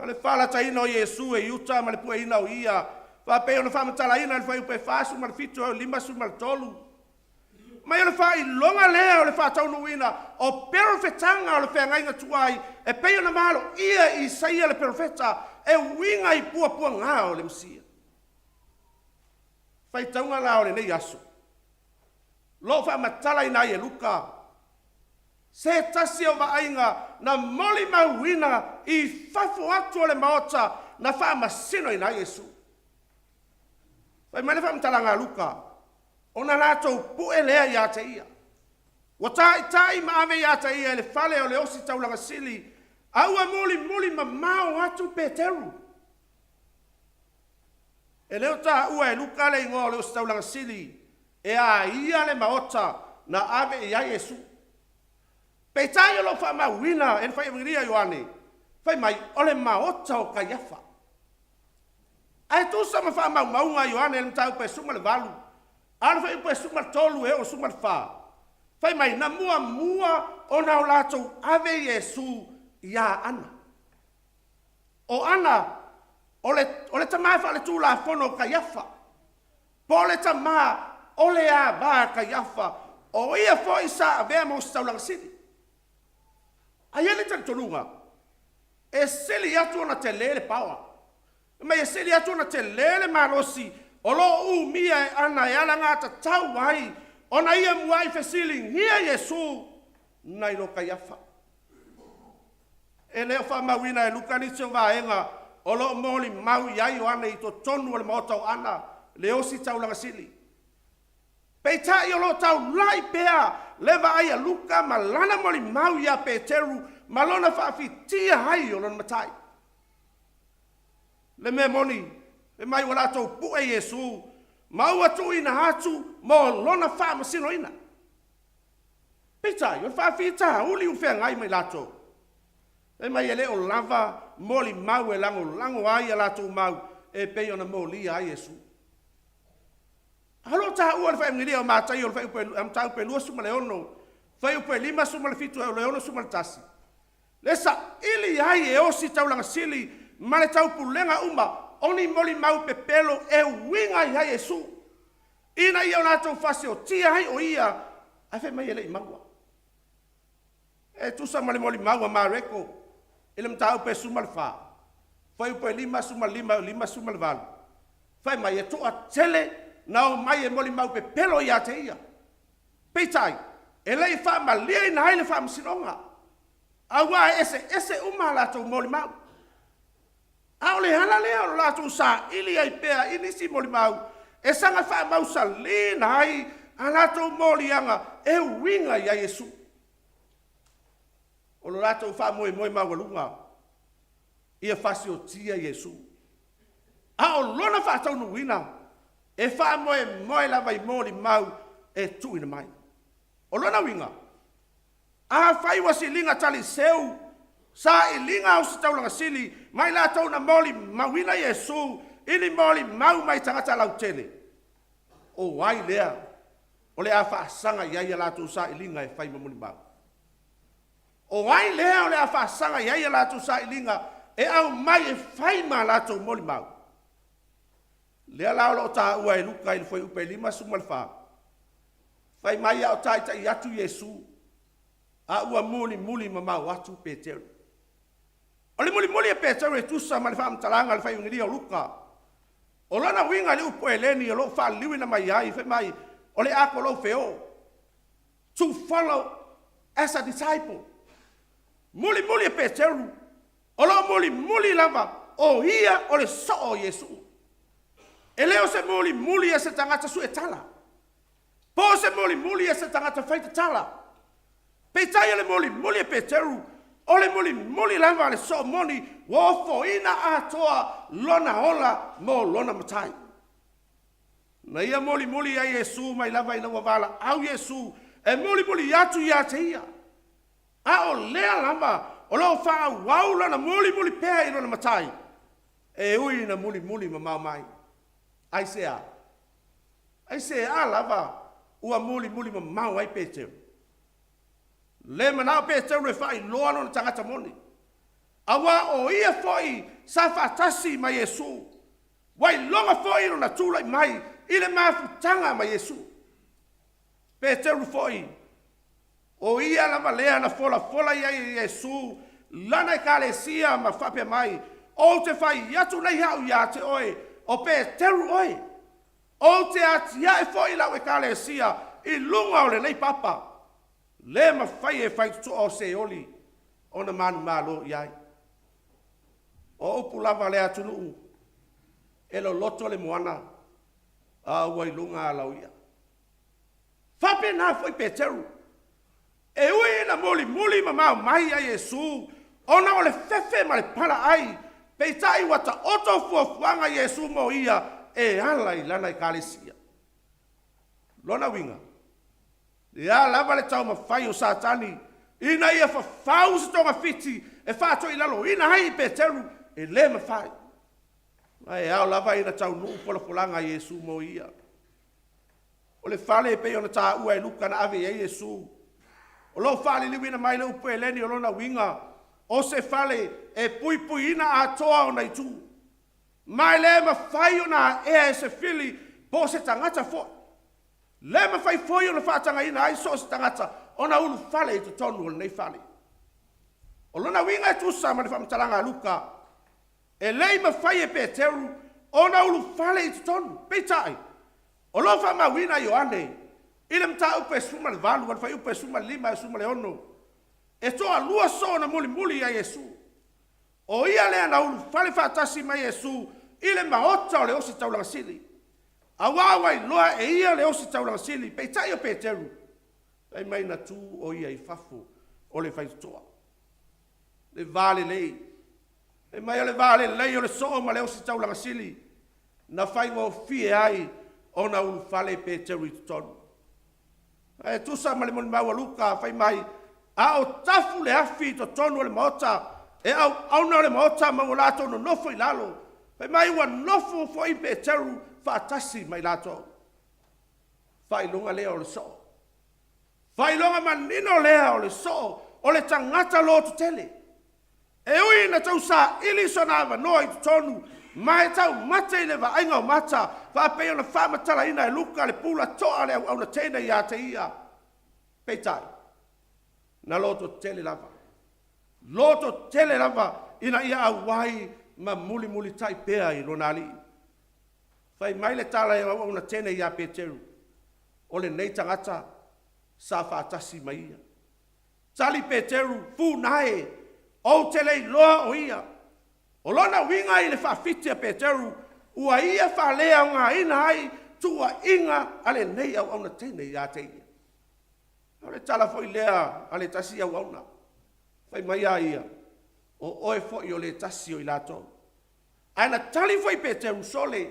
O le faalataina o Iesu e Iuta ma le pueina o ia, faapei ona faamatalaina i le fuaiupu e 47 e 53. Mai o le faailoga lea o le faataunuuina o perofetaga o le feagaiga tuai e pei ona maloia i Isaia le perofeta e uiga i puapuaga o le Mesia. Faitauga la o lenei aso, lo o faamatalaina ai e Luka se tasi o vaaiga na molimauina i fafo atu o le maota na faamasinoina ai Iesu. Fai mai le faamatalaga a Luka. Ona latou pu'e lea iā te ia. Ua taʻitaʻi ma ave iā te ia i le fale o le ositaulaga sili, a ua mulimuli mamao atu Peteru. E le o taua e Luka le igoa o le ositaulaga sili e a ia le maota na ave i ai Iesu. Peitai o lo o faamauina e le faiavugilia o Ioane, fai mai o le maota o Kaiafa. Ae tusa ma faamaumauga a Ioane i le mataupu e 18, a o le fuaiupu e 13 e oo i le 14, fai mai na muamua ona o latou ave Iesu iā Ana. O Ana, o le tamā faaletulafono o Kaiafa, po o le tamā o le ava a Kaiafa, o ia foi sa avea ma ositaulaga sili. Ae i ai le talitonuga, e sili atu ona telē le power, fai mai e sili atu ona telē le malosi o lo o umia e Ana e alagatatau ai ona ia muai fesiligia Iesu nai lo Kaiafa. E le o faamauina e Luka nisi o vaega o lo o molimau i ai Ioane i totonu o le maota o Ana, le ositaulaga sili. Peitai o lo o taulai pea le vaai a Luka ma lana molimau iā Peteru ma lona faafitia ai o lona matai. Le mea moni, fai mai ua latou pu'e Iesu ma ua tuuina atu mo lona faamasinoina. Peitai, o le faafitauli ua feagai ma i latou, fai mai e le o lava molimau e lagolago ai a latou mau e pei ona molia ai Iesu. A o lo o taua i le Faaiugilia o Mataio i le fuaiupu e mataupu e 26, fuaiupu e 57 e oo i le 61, le saili ai e ositaulaga sili ma le taupulega uma o ni molimau pepelo e uiga i ai Iesu, ina ia o latou fasiotia ai o ia, ae fai mai e le i maua. E tusa ma le molimau a Mareko i le mataupu e 14, fuaiupu e 55 e 58, fai mai e toatele na omai e molimau pepelo ia te ia. Peitai, e le i faamalieina ai le faamasinoga, aua e eseese uma a latou molimau. A o le ala lea o lo latou saili ai pea i nisi molimau e saga faamausaliina ai a latou moliaga e uiga iā Iesu. O lo latou faamoemoe maualuga ia fasiotia Iesu, a o lona faataunuuina e faamoemoe lava i molimau e tuuina mai. O lona uiga, afai ua siliga taliseu sailiga a ositaulaga sili ma i latou na molimauina Iesu i ni molimau mai tagata lautele, o ai lea o le a faasaga i ai a latou sailiga e fai ma molimau? O ai lea o le a faasaga i ai a latou sailiga e aumai e fai ma a latou molimau? Lea la o lo o taua e Luka i le fuaiupu e 54, fai mai a o taitai atu Iesu, a ua mulimuli mamao atu Peteru. O le mulimuli a Peteru e tusa ma le faamatalaga a le Faiugilia o Luka. O lona uiga i le upu Eleni o lo o faaliliuina mai ai, fai mai, o le akoloutheo, to follow as a disciple. Mulimuli e Peteru, o lo o mulimuli lava o ia o le soo o Iesu. E le o se mulimuli a se tagata suetala, po o se mulimuli a se tagata faitatala. Peitai o le mulimuli e Peteru, o le mulimuli lava a le soo moni ua ofoina atoa lona ola mo lona Matai. Na ia mulimuli ai Iesu mai lava ina ua valaau Iesu e mulimuli atu ia te ia. A o lea lava o lo o faaauau lona mulimuli pea i lona Matai, e ui ina mulimuli mamao mai. Aisea? Aisea lava ua mulimuli mamao ai Peteru? Le manao Peteru e faailoa lona tagata moni, aua o ia foi sa faatasi ma Iesu. Ua iloga foi lona tulai mai i le mafutaga ma Iesu. Peteru foi, o ia lava lea na folafola i ai e Iesu lana ekalesia ma faapea mai, Ou te fai atu nei au iā te oe, o Peteru oe. Ou te atiae foi lau ekalesia i luga o lenei papa. Le mafai e faitotoa o Seoli ona manumalo i ai. O upu lava a le atunuu, e loloto le moana, a ua i luga ala o i'a. Faapena foi Peteru. E ui ina mulimuli mamao mai ia Iesu ona o le fefe ma le palaai, peitai ua taoto fuafuaga a Iesu mo ia e ala i lana Ekalesia. Lona uiga, le a lava le taumafai o Satani ina ia fafau se togafiti e faatoilaloina ai i Peteru, e le mafai. Ma e ao lava ina taunuu folafolaga a Iesu mo ia. O le fale e pei ona taua e Luka na ave i ai Iesu, o lo o faaliliuina mai le upu Eleni o lona uiga, o se fale e puipuiina atoa ona itu, ma e le mafai ona aea e se fili po o se tagata foi. Le mafai foi ona faatagaina ai so o se tagata ona ulufale i totonu o lenei fale. O lona uiga e tusa ma le faamatalaga a Luka, E le i mafai e Peteru ona ulufale i totonu. Peitai, o lo o faamauina Ioane i le mataupu e 18 a le fuaiupu e 15 e 16, e toalua soo na mulimuli ia Iesu. O ia lea na ulufale faatasi ma Iesu i le maota o le ositaulaga sili. Auā ua iloa e ia le ositaulaga sili, peitai o Peteru, fai mai na tu o ia i fafo o le faitotoa. Le va lelei. Fai mai o le va lelei o le soo ma le ositaulaga sili na faigofie ai ona ulufale Peteru i totonu. Ae tusa ma le molimau a Luka, fai mai, a o tafu le afi i totonu o le maota, e auauna o le maota ma ua latou nonofo i lalo. Fai mai ua nofo foi Peteru faatasi ma i latou. Faailoga lea o le soo. Faailoga manino lea o le soo o le tagata lototele. E ui ina tausaili sona avanoa i totonu ma e taumate i le vaaiga o Mata, faapei ona faamatalaina e Luka le pula toa a le auauna teine ia te ia. Peitai, na lototele lava, lototele lava ina ia auai ma mulimulitai pea i lona Alii. Fai mai le tala i le auauna teine ia Peteru, O lenei tagata sa faatasi ma ia. Tali Peteru, Funa e, ou te le iloa o ia. O lona uiga i le faafiti a Peteru, ua ia faaleaogaina ai tuuaiga a lenei auauna teine ia te ia. O le tala foi lea a le tasi auauna, fai mai a ia, O oe foi o le tasi o i latou. Ae na tali foi Peteru, Sole,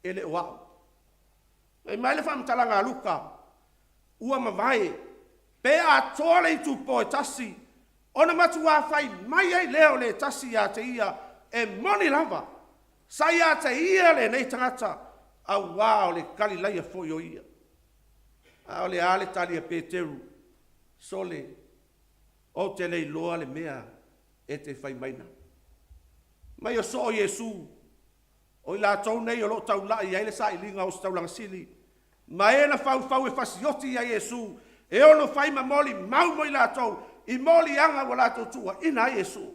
e le o au. Fai mai le faamatalaga a Luka, Ua mavae, pe atoa le itupo e tasi, ona matuā fai mai ai lea o le tasi ia te ia, E moni lava, sa ia te ia lenei tagata, auā o le Kalilaia foi o ia. A o le a le tali a Peteru? Sole, ou te le iloa le mea e te fai maina. Mai o soo Iesu, O i latou nei o lo o taulai i ai le sailiga o se taulaga sili, ma e na faufau e fasioti ia Iesu, e ono fai ma molimau mo i latou i moliaga ua latou tuuaina ai Iesu.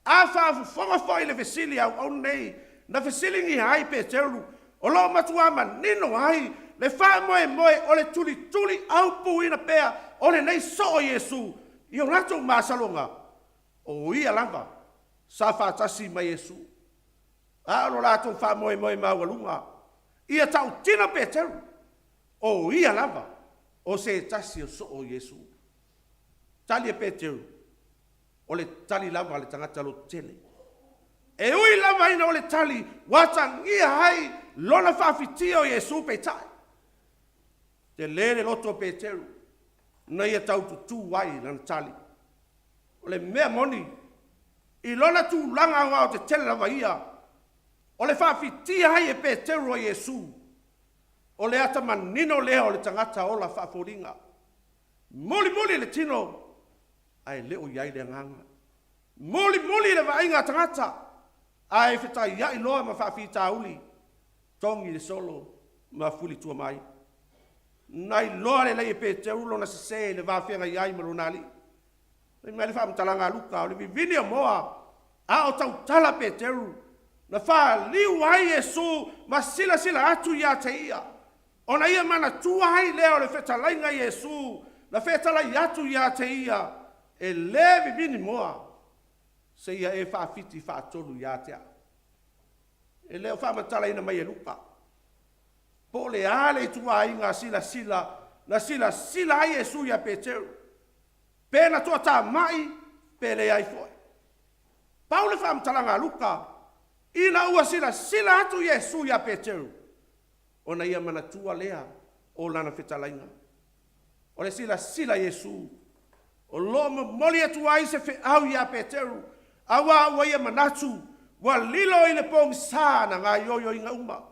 A faafofoga foi i le fesili a auauna nei na fesiligia ai Peteru, o lo o matuā manino ai le faamoemoe o le tulituli aupuina pea o lenei soo Iesu i o latou masaloga, o ia lava sa faatasi ma Iesu. A o lo latou faamoemoe maualuga ia tautino Peteru, o ia lava o se tasi o soo o Iesu. Tali e Peteru, o le tali lava a le tagata lototele. E ui lava ina o le tali ua atagia ai lona faafitia o Iesu, peitai, tele le loto o Peteru na ia taututu ai lana tali. O le mea moni, i lona tulaga aoaotetele lava ia, o le faafitia ai e Peteru o Iesu, o le ata manino lea o le tagata ola faafoliga. Mulimuli le tino, ae le o i ai le agaga. Mulimuli le vaaiga a tagata, ae fetaiai loa ma faafitauli, togi le solo ma fulitua mai. Na iloa lelei e Peteru lona sese i le va feagai ai ma lona Alii. Fai mai le faamatalaga a Luka, o le vivini o moa, a o tautala Peteru, na faliu ai Iesu ma silasila atu ia te ia. Ona ia manatua ai lea o le fetalaiga Iesu na fetalai atu ia te ia, e le vivini moa, seia e faafiti faatolu ia te au. E le o faamatalaina mai e Luka, po o le a le ituaiga silasila na silasila ai Iesu iā Peteru, pe na toatamaʻi pe leai foʻi. Pau le faamatalaga a Luka, ina ua silasila atu Iesu iā Peteru, ona ia manatua lea o lana fetalaiga. O le silasila Iesu, o loo momoli atu ai se feau iā Peteru, auā ua ia manatu ua lilo i le pogisā na gaioioiga uma.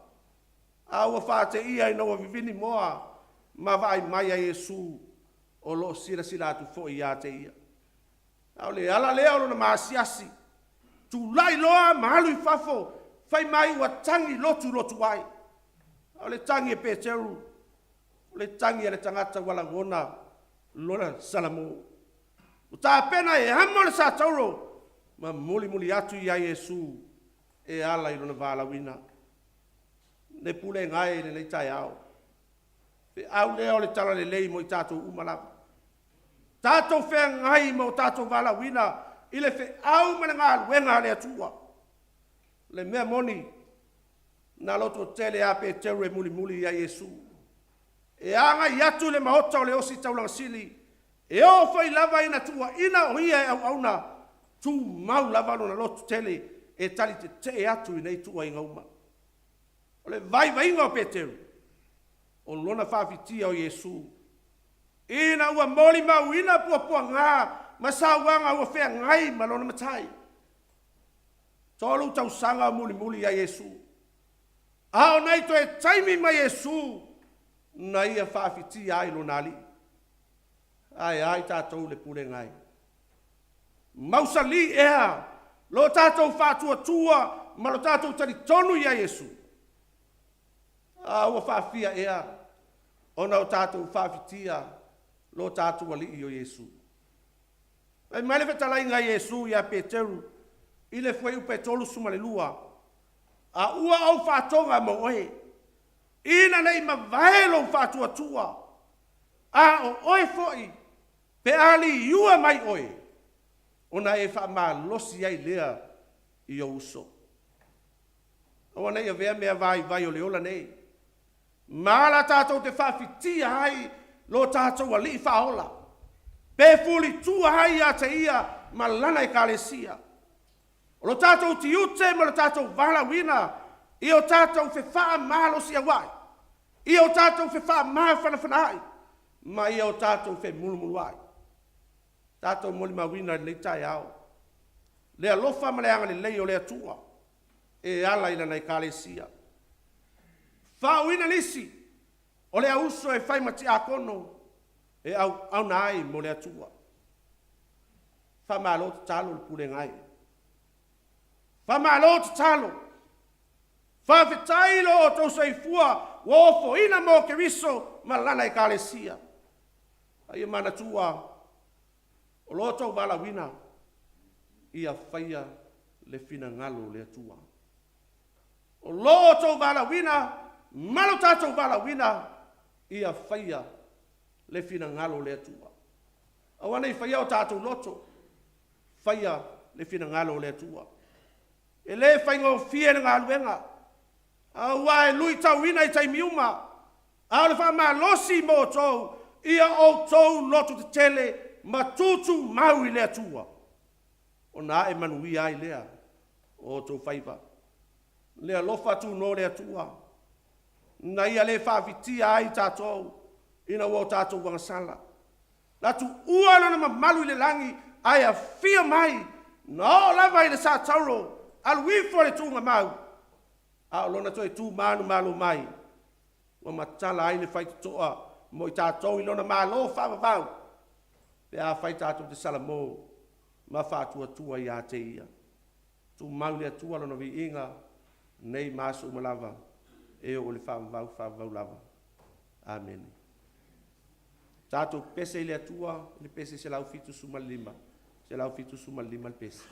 A ua faateia ina ua vivini moa ma vaai mai a Iesu o loo silasila atu foi iā te ia. A o le ala lea o lona maasiasi, tulai loa ma alu i fafo, fai mai ua tagi lotulotu ai. A o le tagi e Peteru, o le tagi a le tagata ua lagona lona salamo. Ua tapena e amo le satauro ma mulimuli atu iā Iesu e ala i lona valaauina. Le pulega e i lenei taeao, feau lea o le talalelei mo i tatou uma lava. Tatou feagai ma o tatou valaauina i le feau ma le galuega a le Atua. Le mea moni, na loto tele a Peteru e mulimuli ia Iesu. E agai atu i le maota o le ositaulaga sili, e oo foi lava ina tuuaina o ia e auauna, tumau lava lona loto tele e tali tetee atu i nei tuuaiga uma. O le vaivaiga o Peteru, o lona faafitia o Iesu, ina ua molimauina puapuaga ma sauaga ua feagai ma lona matai. 3 tausaga o mulimuli ia Iesu. A o nai toe taimi ma Iesu na ia faafitia ai lona alii. Ae a i tatou le pulega e. Mausali ea lo tatou faatuatua ma lo tatou talitonu ia Iesu. A ua faafia ea ona o tatou faafitia lo tatou alii o Iesu. Fai mai le fetalaiga a Iesu ia Peteru i le fuaiupu e 32, a ua ou faatoga mo oe, ina nei mavae lou faatuatua, a o oe foi pe a liua mai oe, ona e faamalosi ai lea i ou uso. Aua nei avea mea vaivai o le ola nei, ma ala tatou te faafitia ai lo tatou alii faaola, pe fulitua ai ia te ia ma lana ekalesia. O lo tatou tiute ma lo tatou valaauina ia o tatou fefaamalosi-auai, ia o tatou fefaamafanafanaai, ma ia o tatou femulumuluai. Tatou molimauina i lenei taeao le alofa ma le agalelei o le Atua e ala i lana ekalesia. Faauuina nisi o le auuso e fai ma tiakono e auauna ai mo le Atua. Faamalo tatalo le pulega e. Faamalo tatalo. Faafetai lo outou soifua ua ofoina mo Keriso ma lana ekalesia. A ia manatua o lo outou valaauina ia faia le finagalo o le Atua. O lo outou valaauina ma lo tatou valaauina ia faia le finagalo o le Atua. Aua nei faia o tatou loto, faia le finagalo o le Atua. E le faigofie le galuega, aua e luitauina i taimi uma, a o le faamalosi mo outou, ia outou loto tetele ma tutumau i le Atua, ona ae manuia ai lea o outou faiva. Le alofa tuno le Atua, na ia le faafitia ai tatou ina ua o tatou agasala. Na tuua lona mamalu i le lagi ae afio mai, na oo lava i le satauro, alu ifo i le tuugamau, a o lona toe tu manumalo mai, ua matala ai le faitotoa mo i tatou i lona malo faavavau, pe afai tatou te salamo ma faatuatua ia te ia. Tumau i le Atua lona viiga nei ma aso uma lava, e oo i le faavavau, faavavau lava. Amene. Tatou pese i le Atua, le pese 175, 175 le pese.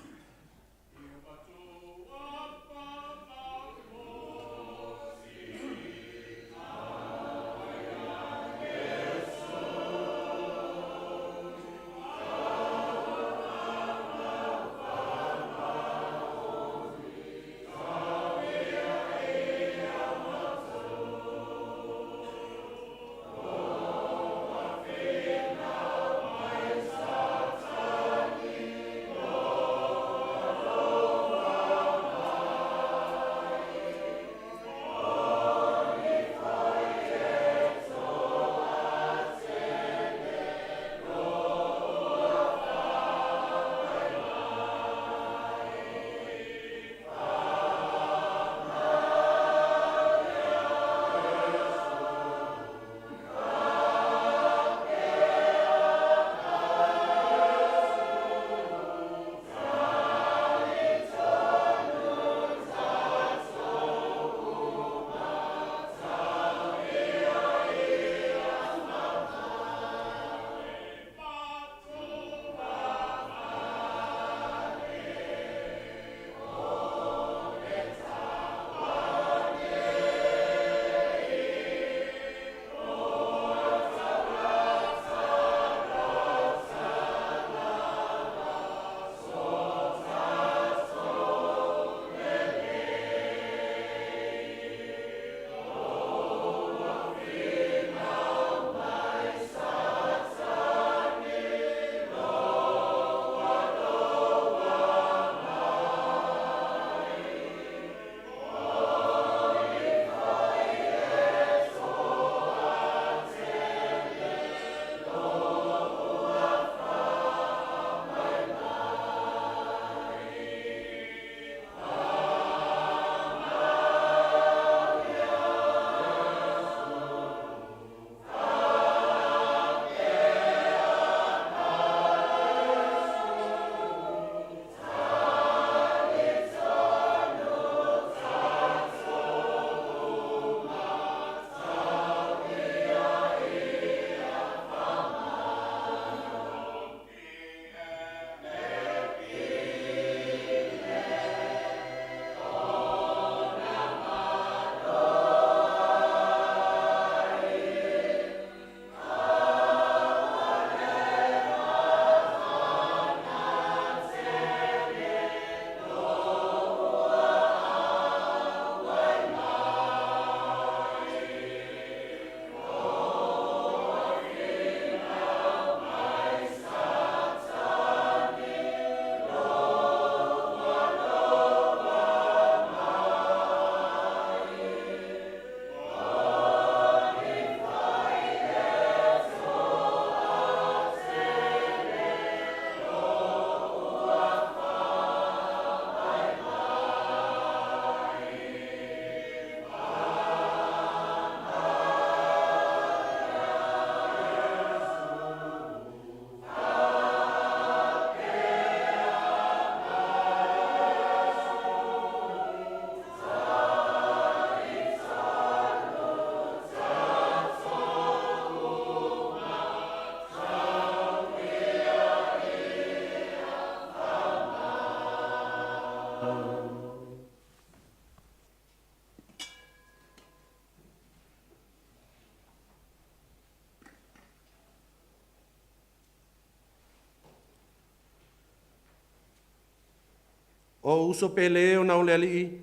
O uso pele ona o le Alii,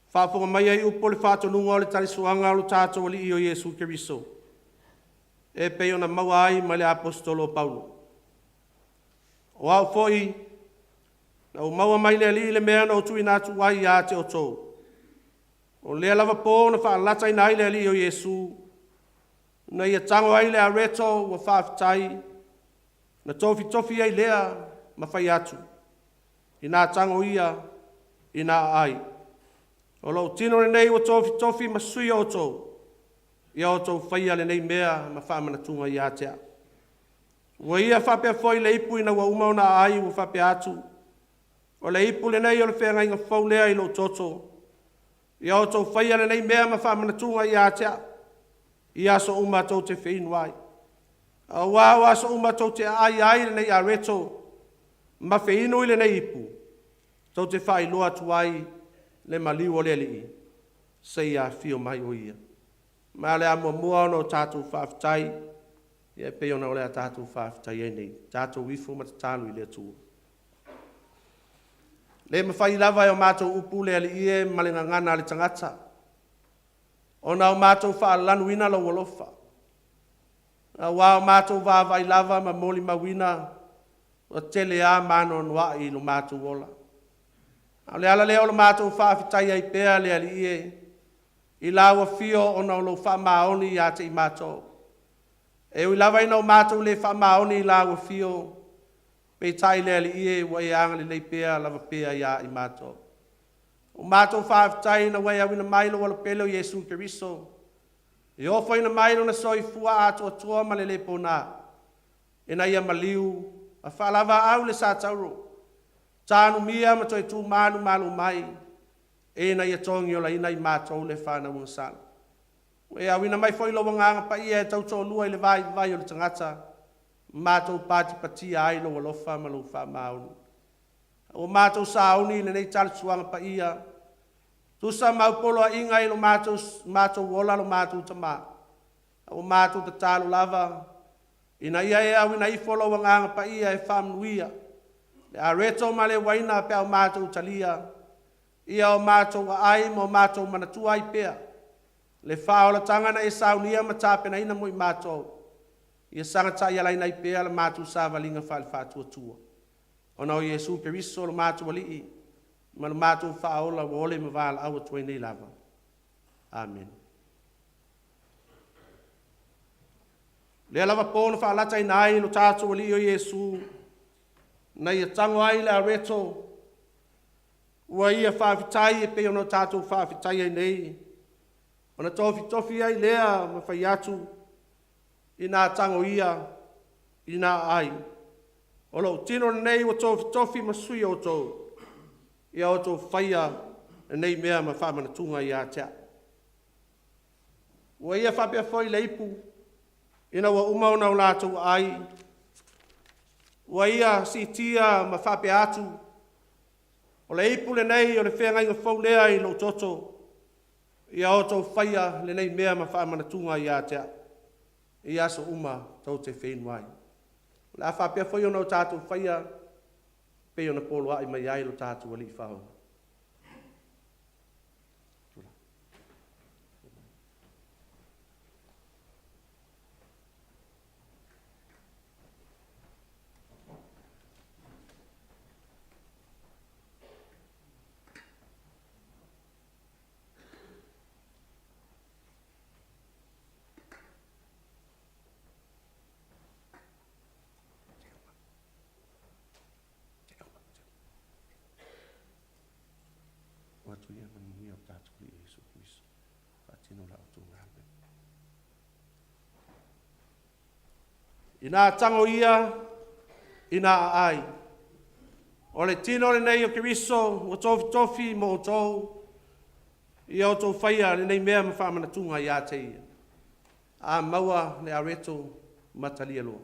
faafofoga mai ai upu o le faatonuga o le talisuaga o lo tatou Alii o Iesu Keriso, e pei ona maua ai mai le Aposetolo o Paulo. O au foi, na ou maua mai le Alii le mea na ou tuuina atu ai ia te outou. O lea lava po na faalataina ai le Alii o Iesu, na ia tago ai le areto ua faafetai, na tofitofi ai lea ma fai atu, ina tago ia, ina aai. O lou tino lenei ua tofitofi ma sui o outou, ia outou faia lenei mea ma faamanatuga ia te au. Ua ia faapea foi le ipu ina ua uma ona aai ua faapea atu, o le ipu lenei o le feagaiga fou lea i lou toto. Ia outou faia lenei mea ma faamanatuga ia te au, i aso uma tou te feinu ai. Aua o aso uma tou te aai ai lenei areto ma feinu i lenei ipu, tou te faailoa atu ai le maliu o le Alii, seia afio mai o Ia. Ma o le a muamua ona o tatou faafetai, e pei ona o le a tatou faafetai ai nei. Tatou ifo ma tatalo i le Atua. Le mafai lava e o matou upu le Alii e ma le gagana a le tagata ona o matou faalanuina lou alofa, aua o matou vaavaai lava ma molimauina ua tele a ma anoanoai lo matou ola. A o le ala lea o le matou faafetai ai pea le Alii e, i lau afio ona o lou faamaoni ia te i matou. E ui lava ina o matou le faamaoni i lau afio, peitai le Alii e ua e agalelei pea lava pea ia i matou. O matou faafetai ina ua e auina mai lou alopele o Iesu Keriso, e ofoina mai lona soifua atoatoa ma le le pona, ina ia maliu ma faalavaau le satauro, tanumia ma toe tumalumalu mai, ina ia togiolaina i matou le fanau agasala. Ua e auina mai foi lou agaga paia e tautoalua i le vaivai o le tagata, matou patipatia ai lou alofa ma lou faamaoni. Ua matou sauni i lenei talisuaga paia, tusa ma au poloaiga i lo matou ola lo matou tama, a ua matou tatalo lava, ina ia e auina ifo lou agaga paia e faamanuia le areto ma le uaina pe a o matou talia, ia o matou aai ma o matou manatua ai pea le faaolataga na e saunia ma tapenaina mo i matou, ia saga taialaina ai pea la matou savaliga faale-faatuatua. Ona o Iesu Keriso lo matou Alii ma lo matou Faaola ua ole ma valaau atu ai nei lava. Amene. Lea lava po na faalataina ai lo tatou Alii o Iesu, na ia tago ai le areto, ua ia faafetai e pei ona o tatou faafetai ai nei, ona tofitofi ai lea ma fai atu, ina tago ia, ina aai. O lou tino lenei ua tofitofi ma sui o outou, ia outou faia lenei mea ma faamanatuga ia te au. Ua ia faapea foi le ipu, ina ua uma ona o latou aai, ua ia siitia ma faapea atu, o le ipu lenei o le feagaiga fou lea i lou toto, ia outou faia lenei mea ma faamanatuga ia te au, i aso uma tou te feinu ai. O le a faapea foi ona o tatou faia, pei ona poloai mai ai lo tatou Alii Faaola. Ina tago ia, ina aai. O le tino lenei o Keriso ua tofitofi mo outou, ia outou faia lenei mea ma faamanatuga ia te ia. A maua le areto ma talia loa.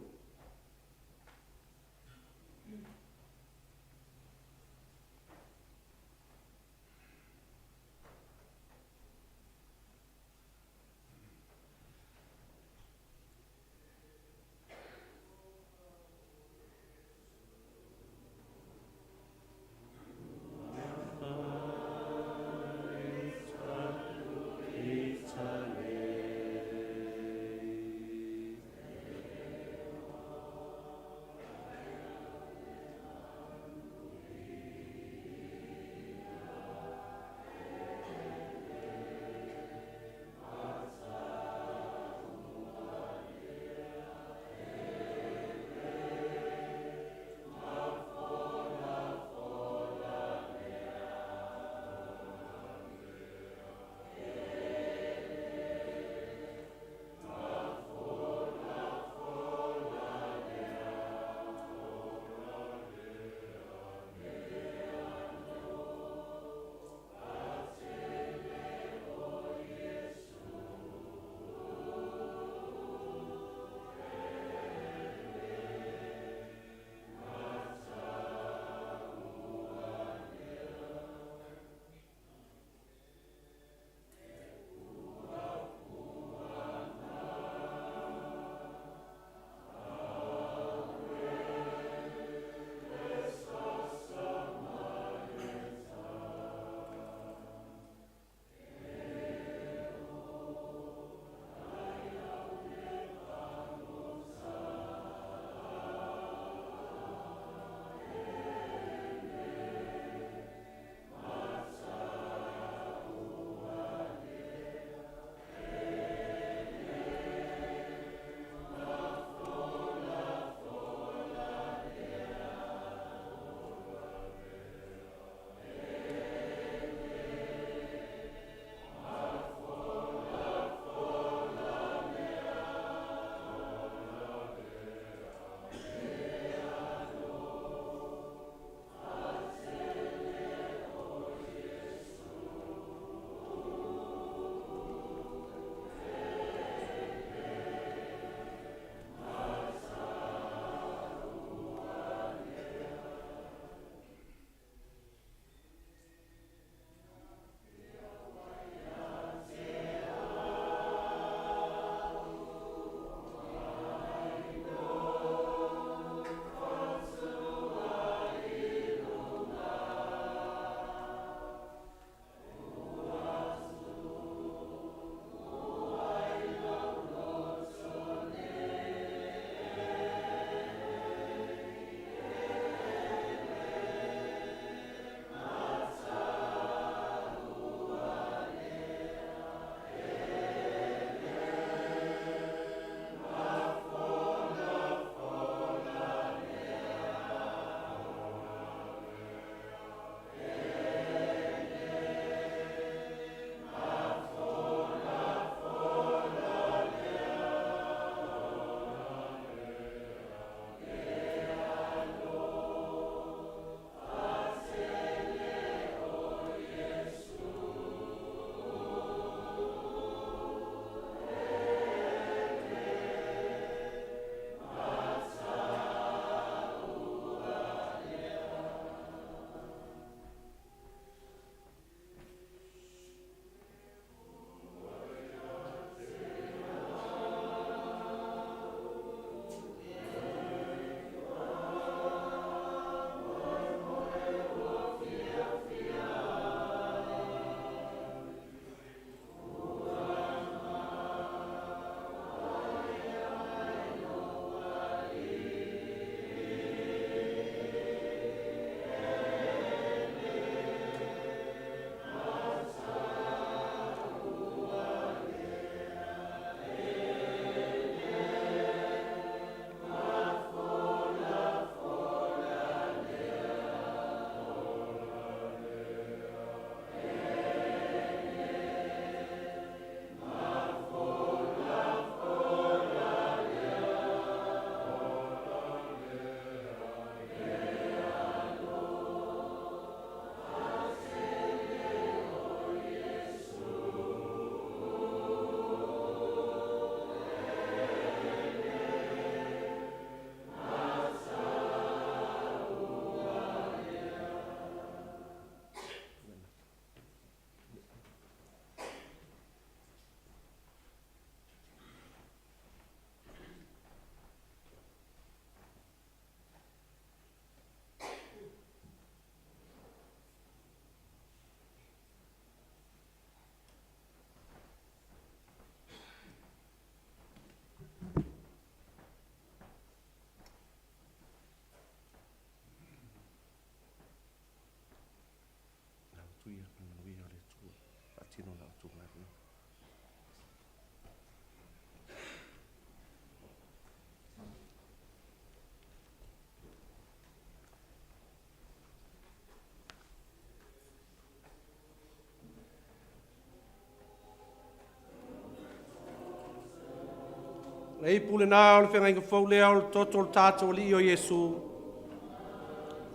Le ipu lena o le feagaiga fou lea o le toto o le tatou Alii o Iesu,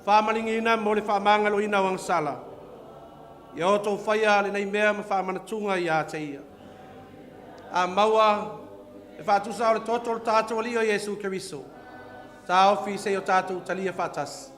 faamaligiina mo le faamagaloina o agasala. Ia outou faia lenei mea ma faamanatuga ia te ia. A maua e faatusa o le toto o le tatou Alii o Iesu Keriso, taofi se i o tatou talia faatasi.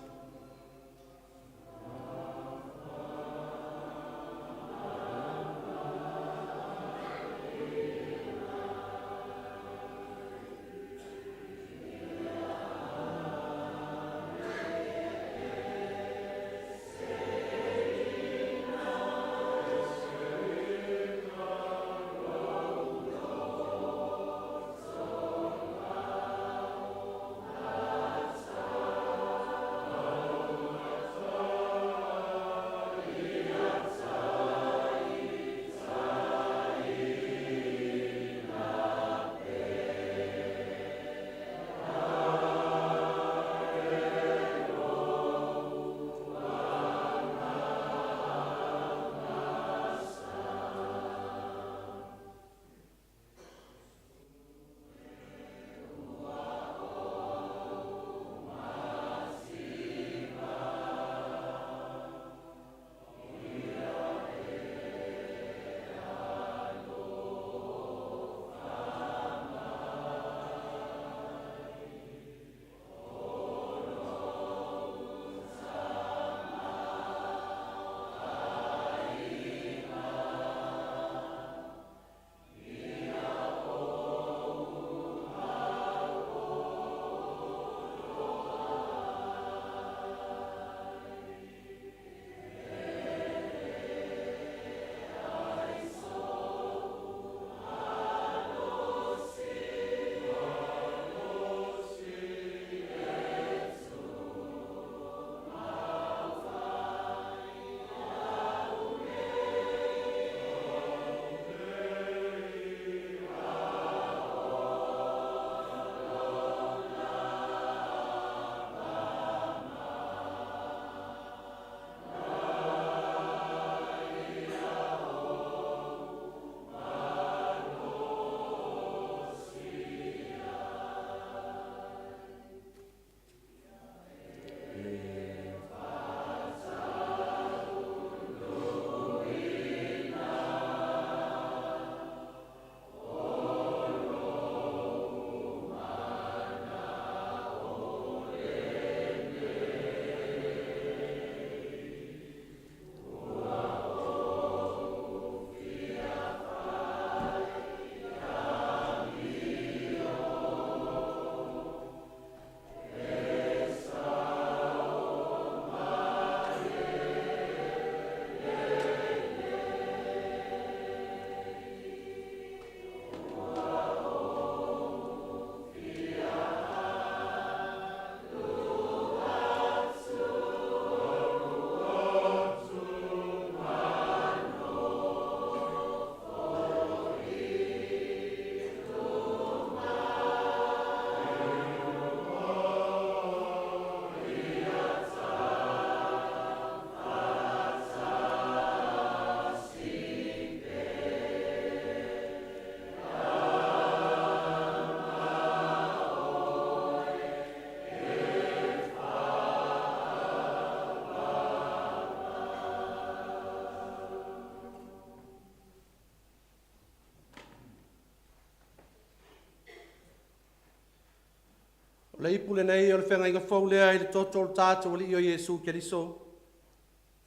O le ipu lenei o le feagaiga fou lea i le toto o le tatou Alii o Iesu Keriso,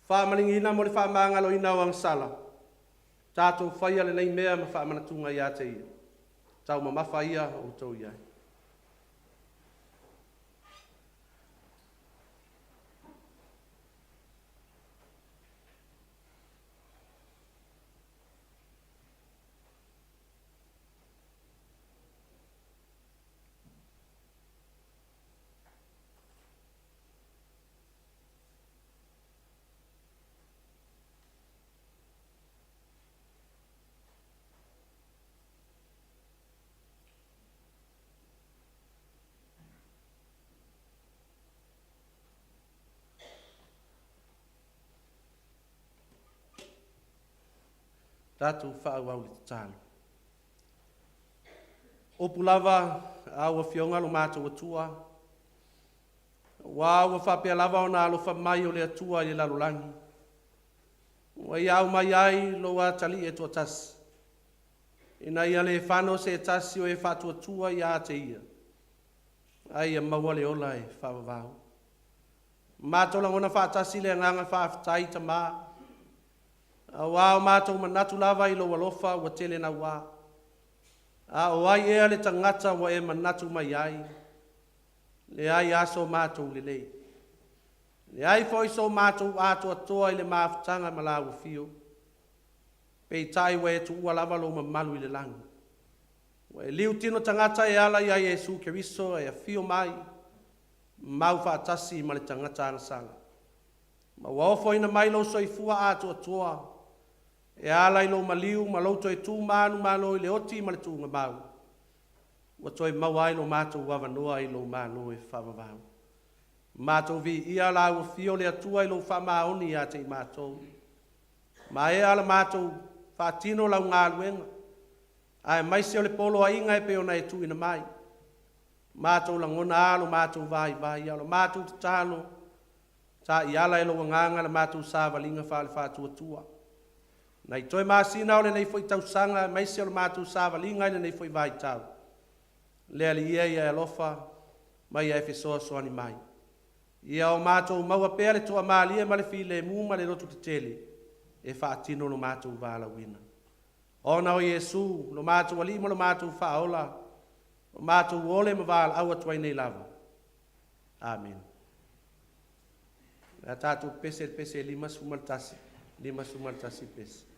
faamaligiina mo le faamagaloina o agasala, tatou faia lenei mea ma faamanatuga ia te ia. Taumamafa ia outou i ai. Tatou faaauau le tatalo. Upu lava au afioga lo matou Atua, ua ua faapea lava ona alofa mai o le Atua i le lalolagi, ua ia aumai ai lou atalii e toatasi, ina ia le fano se tasi o e faatuatua ia te ia, ai ia maua le ola e faavavau. Matou lagona faatasi le agaga faafetai Tamā, auā o matou manatu lava i lou alofa ua tele naua. A o ai ea le tagata ua e manatu mai ai? Leai lava so matou lelei, leai foi so matou atoatoa i le mafutaga ma lau afio, peitai ua e tuua lava lou mamalu i le lagi. Ua e liutino tagata e ala ia Iesu Keriso e afio mai, mau faatasi ma le tagata agasala. Ma ua ofoina mai lou soifua atoatoa e ala i lou maliu ma lou toe tu manumalo i le oti ma le tuugamau, ua toe maua ai lo matou avanoa i lou malo e faavavau. Matou viia lau afio le Atua i lou faamaoni ia te i matou. Maea la matou faatino lau galuega, aemaise o le poloaiga e pei ona e tuuina mai. Matou lagona lava lo matou vaivai, a o le matou tatalo, taiala e lou agaga la matou savaliga faale-faatuatua. Nai toe masina o lenei foi tausaga aemaise o le matou savaliga i lenei foi vaitau, le Alii e, ia e alofa ma ia e fesoasoani mai. Ia o matou maua pea le toamalie ma le filemu ma le loto tetele e faatino lo matou valaauina. Ona o Iesu, lo matou Alii ma lo matou Faaola, o matou ole ma valaau atu ai nei lava. Amene. O le a tatou pese le pese 51, 51 pese.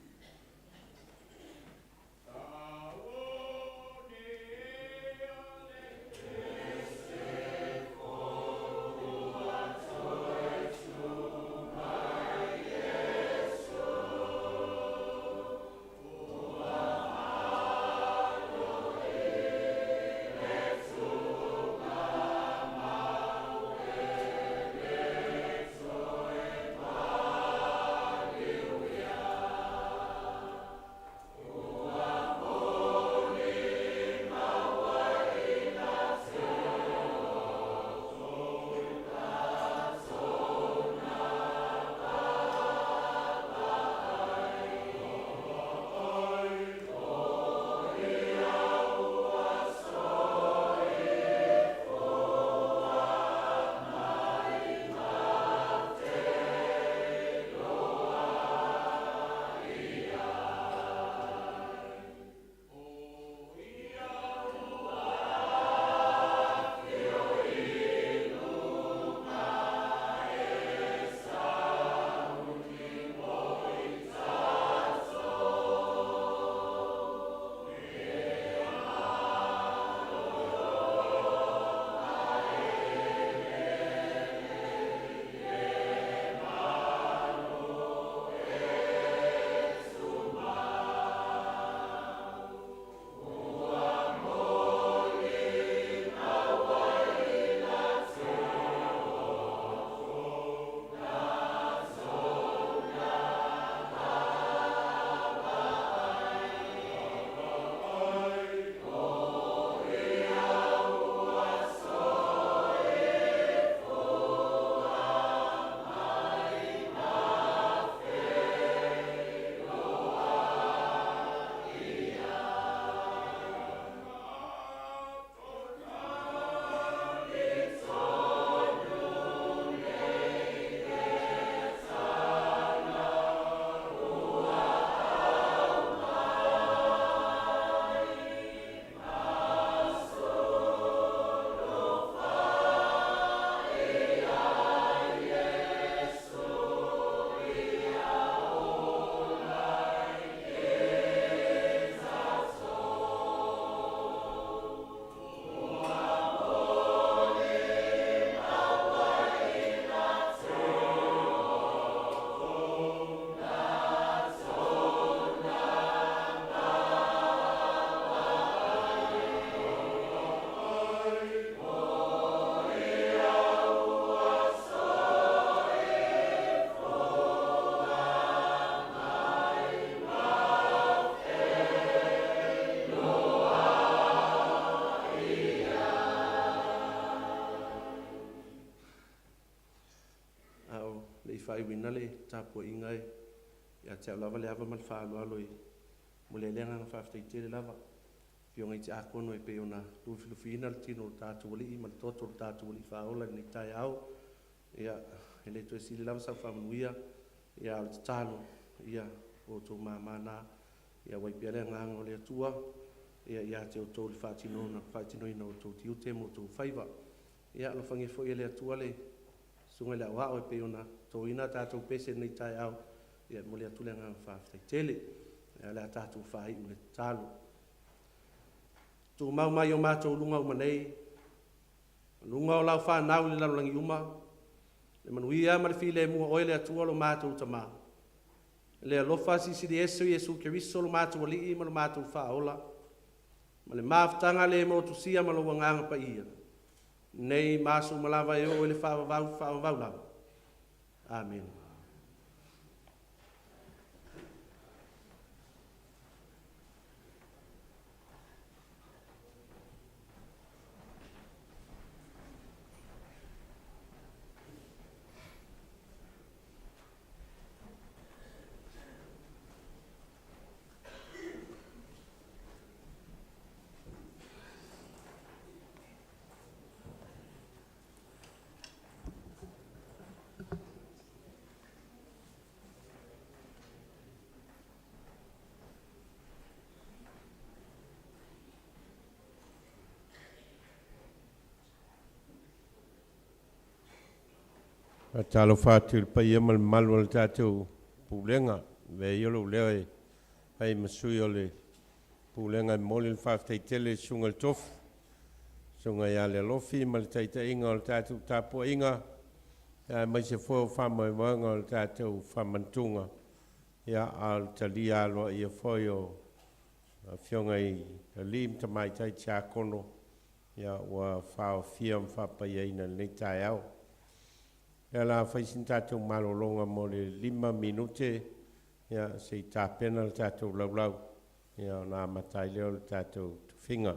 faaiuina le tapuaiga, e ia te au lava le ava ma le faaaloalo e momoli ai le agaga faafetai tele lava i afioga i Tiakono e pei ona lufilufiina le tino o le tatou Alii ma le toto o le tatou Alii Faaola i lenei taeao. Ia, e le toe sili lava sau faamanuia, a o le tatalo, ia, o outou mama na, ia auai pea le agaga o le Atua ia te outou i le faatinoina o outou tiute ma outou faiva. Ia alofagia foi e le Atua le susuga i le Aoao e pei ona totoina a tatou pese i lenei taeao, ia e momoli atu le agaga faafetai tele. Ae o le a tatou faaiu i le tatalo. Tumau mai i o matou luga uma nei, ma luga o lau fanau i le lalolagi uma, le manuia ma le filemu a oe le Atua lo matou Tama, le alofa silisili ese o Iesu Keriso lo matou Alii ma lo matou Faaola, ma le mafutaga le motusia ma lou Agaga Paia, nei ma aso uma lava e oo i le faavavau, faavavau lava. Amene. Faatalofa atu i le paia ma le mamalu o le tatou Pulega, avea ia lou leo e fai ma sui o le Pulega e momoli le faafetai tele i le Susuga i le Tofi, Susuga ia Lealofi ma le taitaiga o le tatou tapuaiga, aemaise foi o faamoemoega o le tatou faamantuga, ia, a o le talia aloaia foi o afioga i alii ma tamaitai tiakono, ia, ua faaofia ma faapaiaina i lenei taeao. Ia o le a fai sina tatou malologa mo le 5 minute, ia, se i tapena le tatou laulau, ia, ona amata ai lea o le tatou tofiga.